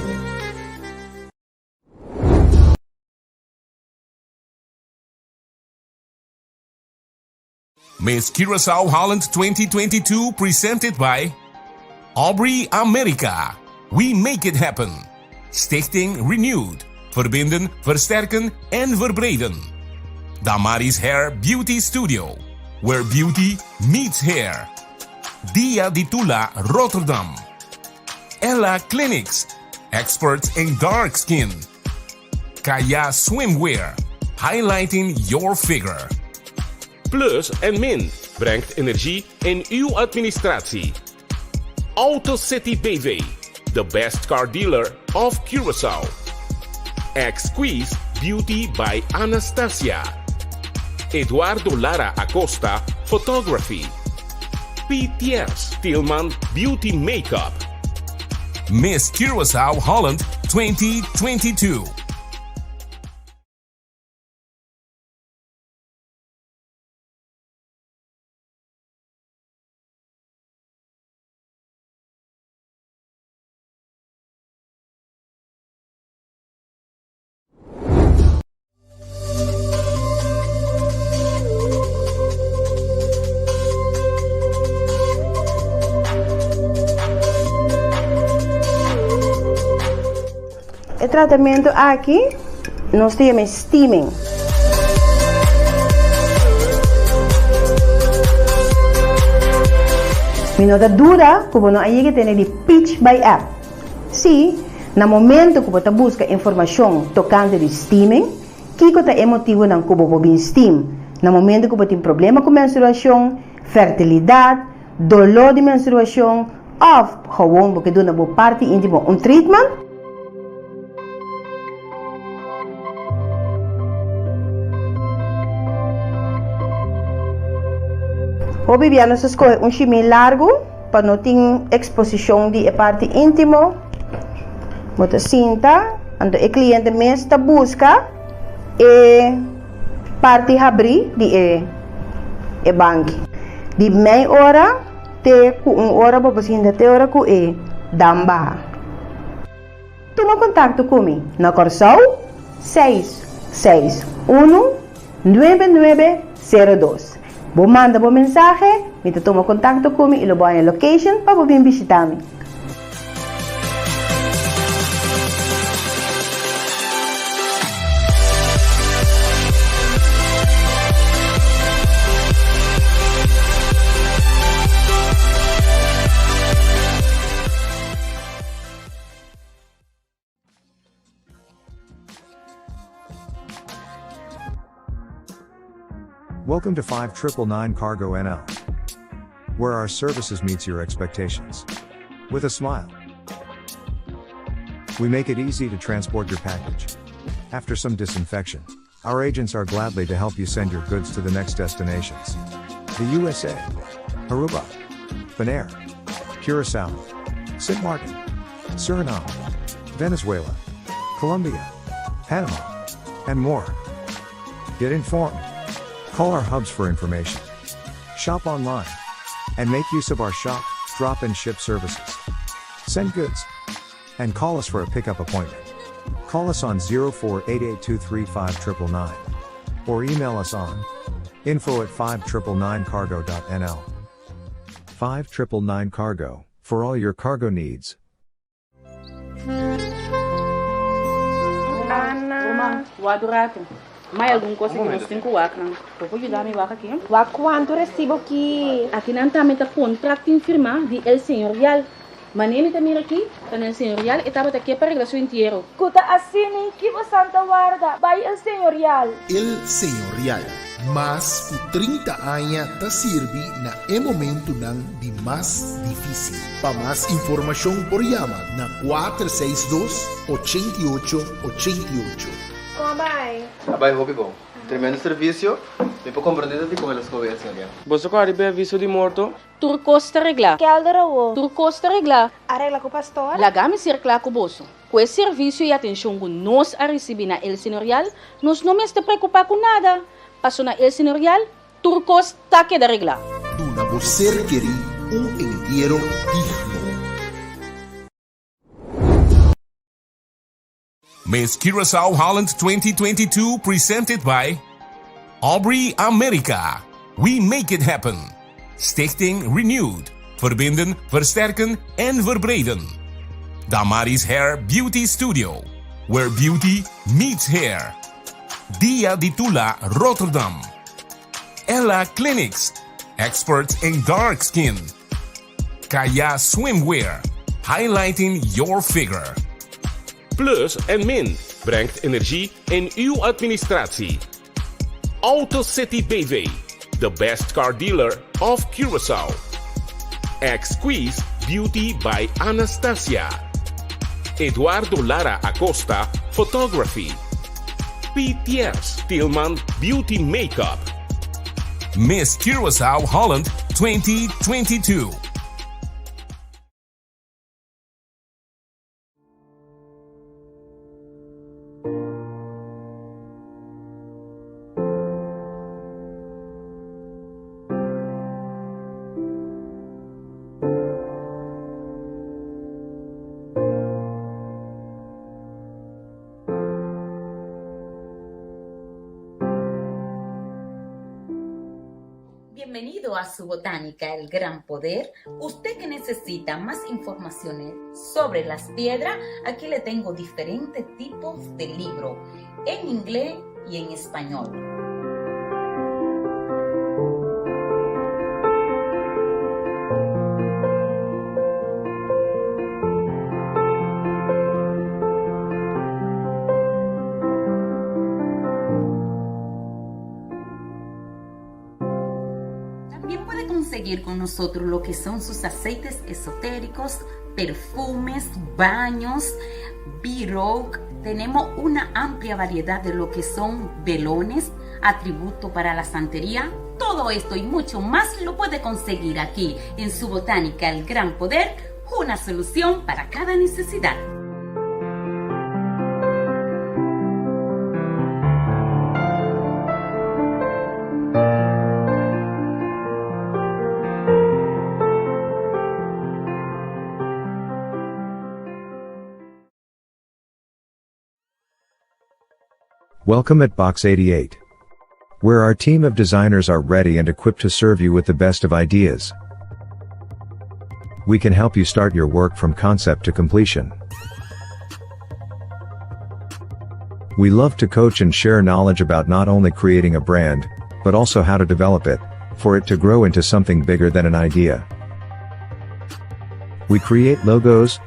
Miss Curaçao Holland 2022 presented by Aubrey America. We make it happen. Stichting Renewed. Verbinden, versterken en verbreden. Damaris Hair Beauty Studio. Where beauty meets hair. Dia di Tula Rotterdam. Ella Clinics. Experts in dark skin. Kaya Swimwear, highlighting your figure. Plus en Min brengt energie in uw administratie. Auto City BV, the best car dealer of Curaçao. Exquise Beauty by Anastasia. Eduardo Lara Acosta Photography. PTS Tilman Beauty Makeup. Miss Curaçao Holland 2022. E tratamentu aki nos ta yama steaming. Mi no ta duda ku bo no a yega tene di Peach by App. Sí, na momento ku bo ta buska informashon tokante di steaming, kiko ta e motibunan ku bo por bin steam na momento ku bo tin problema ku menstruashon, fertilidat, doló di menstruashon òf gewon bo ke duna bo parti íntimo un treatment? Hopi bia nos ta skohe un shimí largu. Pa no tin eksposishon di e parti íntimo, bo ta sinta, anto e kliente mes ta buska e parti habrí di e e banki. Di mei ora te ku un ora bo por sinta te ora ku e dam baha. Tuma kontakto ku mi na Kòrsou seis seis unu nuebe nuebe sero dos. Bo manda bo mensahe, mi ta tuma kontakto ku mi i lo bo haña location pa bo bin bishita mi. Welcome to 5999 Cargo NL, where our services meets your expectations. With a smile. We make it easy to transport your package. After some disinfection, our agents are gladly to help you send your goods to the next destinations. The USA, Aruba, Bonaire, Curacao, St. Martin, Suriname, Venezuela, Colombia, Panama, and more. Get informed. Call our hubs for information. Shop online. And make use of our shop, drop, and ship services. Send goods. And call us for a pickup appointment. Call us on 0488235999 or email us on info at 5999cargo.nl. 5999 Cargo, for all your cargo needs. Ana. Wak un ratu. Mai algun kos ku nos tin ku wak nan. Bo por yuda mi wak aki? Wak kuantu resibo ki. Aki nan tambe ta kontrakt tin firmá di El Señorial. Manera mi ta mira aki, ta na El Señorial e tabata ke pa regla su entiero. Ku ta asina ki bosan ta warda bai El Señorial. El Señorial, mas ku 30 aña ta sirbi na e momentunan di mas difísil. Pa mas informashon por yama na 462 88 88. Kon a bai? A bai hopi bon. Tremendo servisio. Mi por komprondé ta dikon el a skohe el señorial. Boso ku a riba e aviso di morto? Tur kos ta reglá. Kelder awo. Tur kos ta reglá. A regla ku pastor. Laga mi ser kla ku boso. Ku e servisio i atenshon ku nos a risibí na El Señorial, nos no mester preokupá ku nada. Paso na El Señorial, tur kos ta keda reglá. Duna bo ser kerí un entiero digno. Miss Curaçao Holland 2022 presented by Aubrey America. We make it happen. Stichting Renewed. Verbinden, versterken en verbreden. Damaris Hair Beauty Studio. Where beauty meets hair. Dia di Tula Rotterdam. Ella Clinics. Experts in dark skin. Kaya Swimwear, highlighting your figure. Plus en Min brengt energie in uw administratie. Auto City BV, the best car dealer of Curaçao. Exquise Beauty by Anastasia. Eduardo Lara Acosta Photography. PTS Tilman Beauty Makeup. Miss Curaçao Holland 2022. Bienvenido a su botánica El Gran Poder. Usted que necesita más informaciones sobre las piedras, aquí le tengo diferentes tipos de libro en inglés y en español. También puede conseguir con nosotros lo que son sus aceites esotéricos, perfumes, baños, b Tenemos una amplia variedad de lo que son velones, atributo para la santería. Todo esto y mucho más lo puede conseguir aquí en su botánica El Gran Poder, una solución para cada necesidad. Welcome at Box 88. Where our team of designers are ready and equipped to serve you with the best of ideas. We can help you start your work from concept to completion. We love to coach and share knowledge about not only creating a brand, but also how to develop it, for it to grow into something bigger than an idea. We create logos,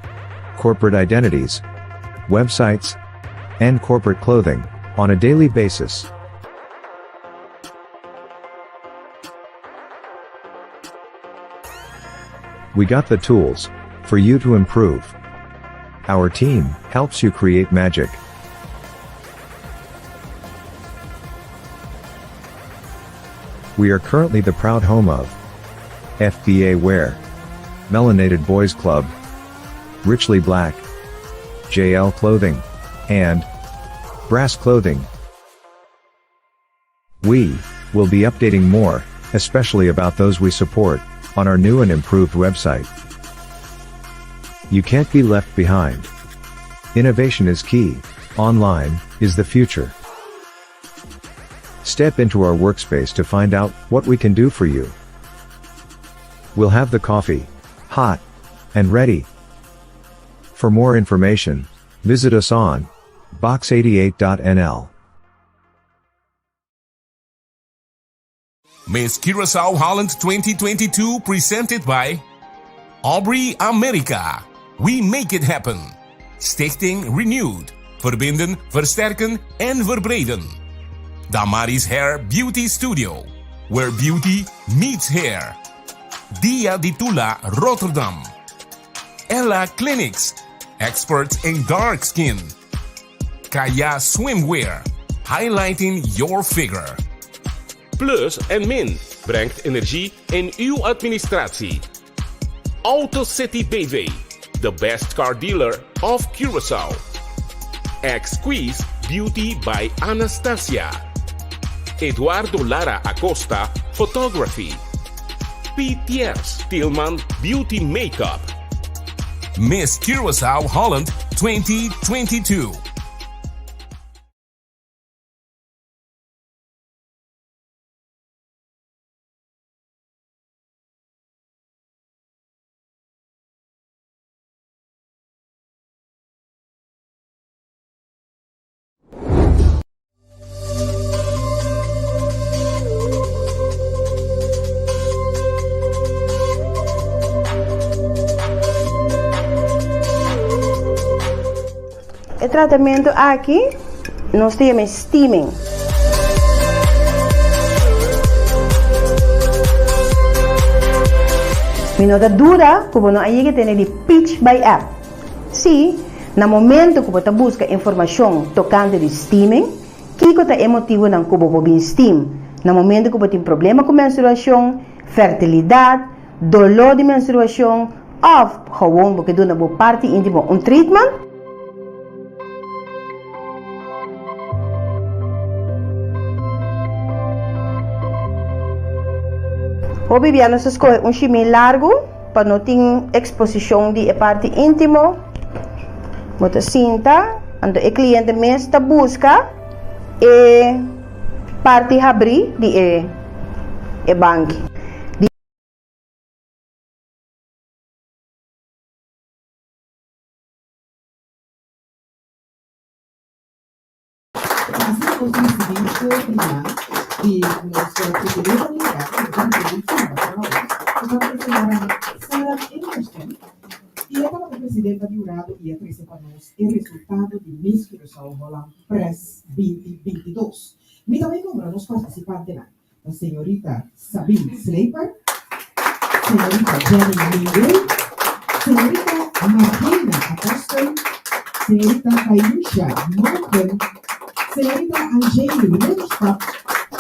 corporate identities, websites, and corporate clothing on a daily basis. We got the tools for you to improve. Our team helps you create magic. We are currently the proud home of FBA Wear, Melanated Boys Club, Richly Black, JL Clothing, and Brass Clothing. We will be updating more, especially about those we support, on our new and improved website. You can't be left behind. Innovation is key, online is the future. Step into our workspace to find out what we can do for you. We'll have the coffee, hot, and ready. For more information, visit us on box88.nl. Miss Curaçao Holland 2022 presented by Aubrey America. We make it happen. Stichting Renewed. Verbinden, versterken en verbreden. Damaris Hair Beauty Studio. Where beauty meets hair. Dia di Tula Rotterdam. Ella Clinics. Experts in dark skin. Kaya Swimwear. Highlighting your figure. Plus en Min brengt energie in uw administratie. Auto City BV, the best car dealer of Curaçao. Exquise Beauty by Anastasia. Eduardo Lara Acosta Photography. PTS Tilman Beauty Makeup. Miss Curaçao Holland 2022. E tratamentu aki nos ta yama steaming. Mi no ta duda ku bo no a yega tene di Peach by App. Sí, na momento ku bo ta buska informashon tokante di steaming, kiko ta e motibunan ku bo por bin steam na momento ku bo tin problema ku menstruashon, fertilidat, doló di menstruashon òf gewoon bo ke duna bo parti íntimo un treatment? Hopi bia nos ta skohe un shimí largu pa no tin eksposishon di e parti íntimo. Bo ta sinta, anto e kliente mes ta buska e parti habrí di e banki. Asina nos ricibi for di nan di nos presidenta di jurado, nos a ricibi caba trouwens, cu tabata señora Sarah Anderson, y e tabata presidenta di jurado y a trece pa nos e resultado di Miss Curaçao Holland Press 2022. Mi ta bay nombra nos participantenan, ta señorita Sabine Sleper, señorita Jenny Minguel, señorita Margena Apostel, señorita Kayusha Morgan, señorita Angeli Ridderstap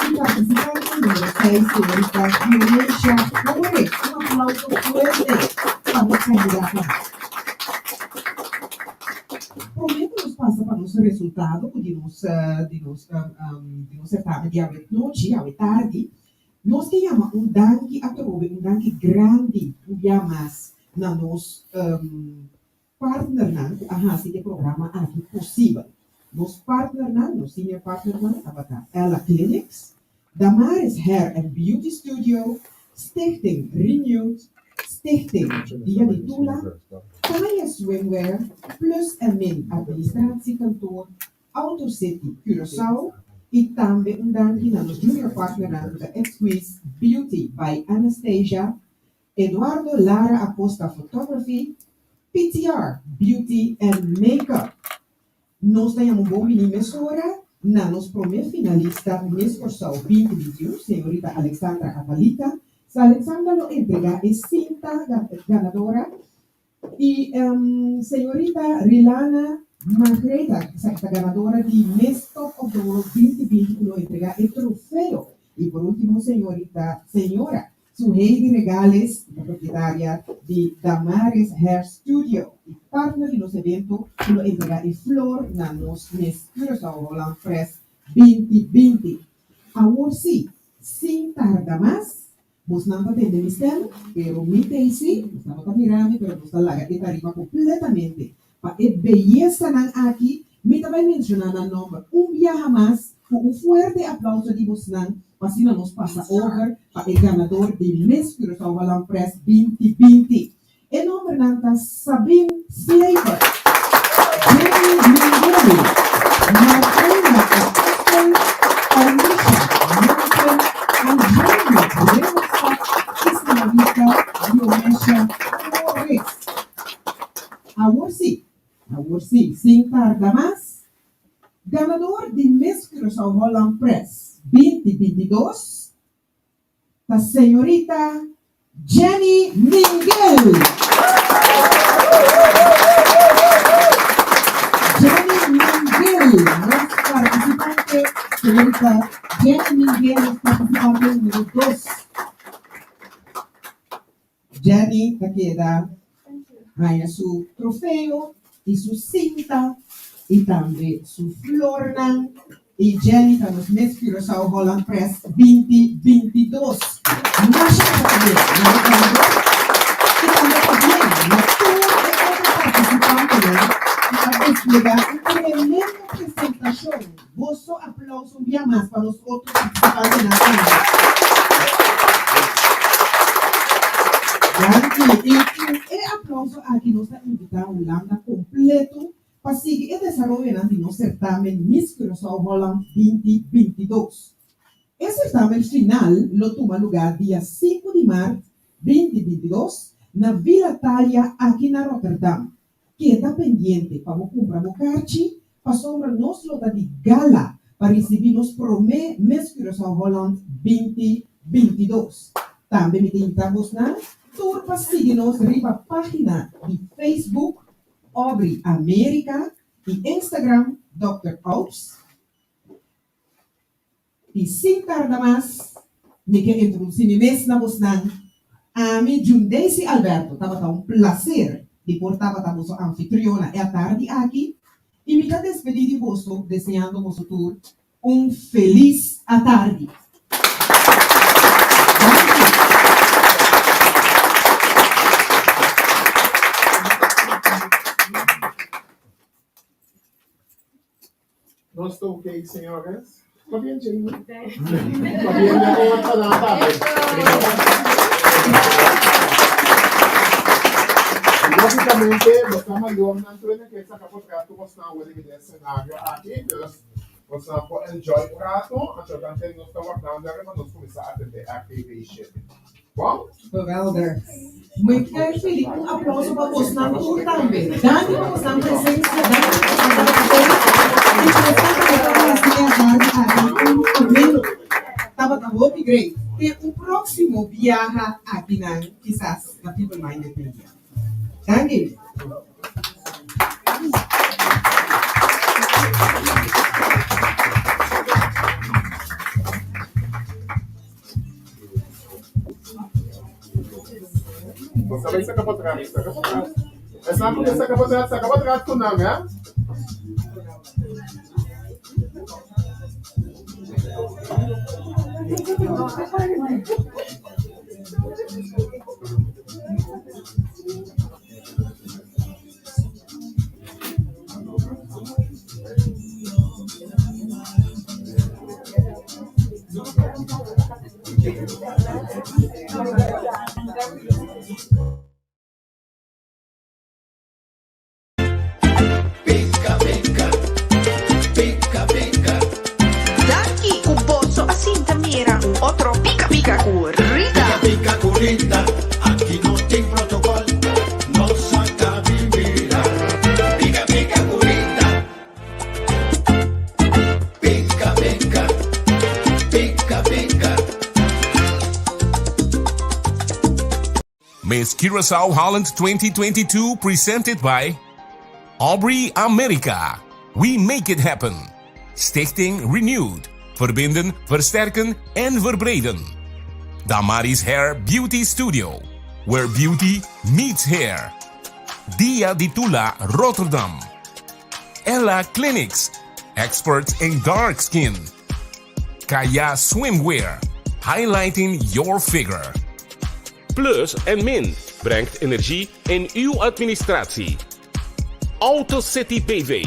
y participante numero 6, señorita Dionesha Flores. Un aplauso fuerte pa nos candidatanan. Prome cu nos pasa pa nos resultado cu di nos di nos di nos certamen di awe nochi, awe tardi, nos ke yama un danki atrobe, un danki grandi un bia mas na nos partnernan cu a haci e programa aki posibel. Nos partnernan, nos senior partnernan tabata Ella Clinics, Damaris Hair and Beauty Studio, Stichting Renewed, Stichting Dia di Tula, Taya Swimwear, Plus en Min Administratiekantoor, Auto City Curaçao y tambe un danki na nos junior partnernan cu ta Exquise Beauty by Anastasia, Eduardo Lara Acosta Photography, PTR Beauty and Makeup. Nos ta yama un bon bini mesora na nos prome finalista Miss Kòrsou 2021, señorita Alexandra Atalita. Sa Alexandra lo entrega e sinta ganadora y señorita Rilana Margreta, esaki ta ganadora di Miss Top of the World 2020 cu lo entrega e trofeo. Y por ultimo señorita, señora Suheidi Regales, ta propietaria di Damaris Hair Studio y partner di nos evento cu lo entrega e flor na nos Miss Curaçao Holland Press 2020. Awor si, sin tarda mas, bosnan ta tende mi stem, pero mi t'ey si, bosnan no ta mira mi, pero nos ta laga e tarima completamente Pa e beyesanan aki, mi ta bai menshoná nan nòmber un biaha mas ku un fuerte aplauso di bosnan pa asina nos pasa over pa e ganador di Miss Curaçao Holland Press 2020. E nòmbernan ta Sabine Sleper, Jenny Mingeli, Martena Apostel, Alicia Monken, Angelina Ridderstap i señorita Dionesha Flores. Awor sí, awor sí, sin tarda mas, ganador di Miss Curaçao Holland Press 2022 ta señorita Jenny Minguel! Jenny Minguel, nos participante, señorita Jenny Minguel, nos participante. numero dos. Jenny ta keda haña su trofeo y su cinta y tambe su flornan y Jenny ta nos Miss Curaçao Holland Press 2022. Masha masha pabien na e ganador y tambe pabien na tur e otro participantenan cu a desplega un tremendo presentacion. Boso aplauso un bia mas pa nos otro participantenan tambe. Danki. Y cu e aplauso aki nos ta invita Hulanda completo pa sigui e desaroyonan di nos certamen Miss Curaçao Holland 2022. E certamen final lo tuma lugar dia sinku di maart 2022 na Villa Thalia aki na Rotterdam. Keda pendiente pa bo kumpra bo karchi, pasobra nos lo ta di gala pa risibí nos promé Miss Curaçao Holland 2022. Tambe mi ta invitá bosnan tur pa sigui nos riba página di Facebook Aubrey America i Instagram Dòkter Aups. I sin tarda mas, mi ke introdusí mi mes na bosnan. Ami, Jundaisy Alberto, tabata un plaser di por tabata boso anfitriona e atardi aki, i mi ta despedí di boso deseando boso tur un felis atardi. Danki! Nos ta ok, señores? Pabien, Jamie. Pabien de otro na tambe. Lógicamente, bosa mayornan tur e ke saca portret cu bosnan awor den e escenario aki, dus bosnan por enjoy un rato, anto tanten nos ta wardando ariba nos cuminsa atende RTV 7. Bon? Geweldig. Mi kier pidi un aplauso pa bosnan tur tambe. Danki pa bosnan presencia, danki pa bosnan tabata ei. I bosnan tabata hasi e atardi aki un ameno. Tabata hopi great. Te un proximo biaha akinan kisas na People Minded Media. Danki. Bosa bai saca pa tras, saca pa tras. Esnan ku ke saca pa tras, saca pa tras ku nan, eh. Danki ku boso a sinta mira un otro Pika Pika ku Rita. Pika pika ku Rita, aki no tin protocol, nos a kabi mira. Pika pika ku Rita. Pika pika, pika pika. Miss Curaçao Holland 2022 presented by Aubrey America. We make it happen. Stichting Renewed. Verbinden, versterken en verbreden. Damaris Hair Beauty Studio. Where beauty meets hair. Dia di Tula Rotterdam. Ella Clinics. Experts in dark skin. Kaya Swimwear. Highlighting your figure. Plus en Min brengt energie in uw administratie. Auto City BV,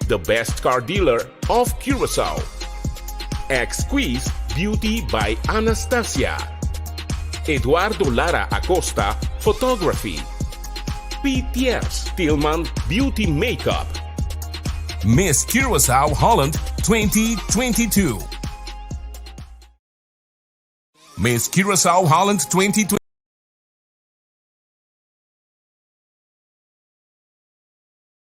the best car dealer of Curaçao. Exquise Beauty by Anastasia. Eduardo Lara Acosta Photography. Pieter Tilman Beauty Makeup. Miss Curaçao Holland 2022. Miss Curaçao Holland 2022.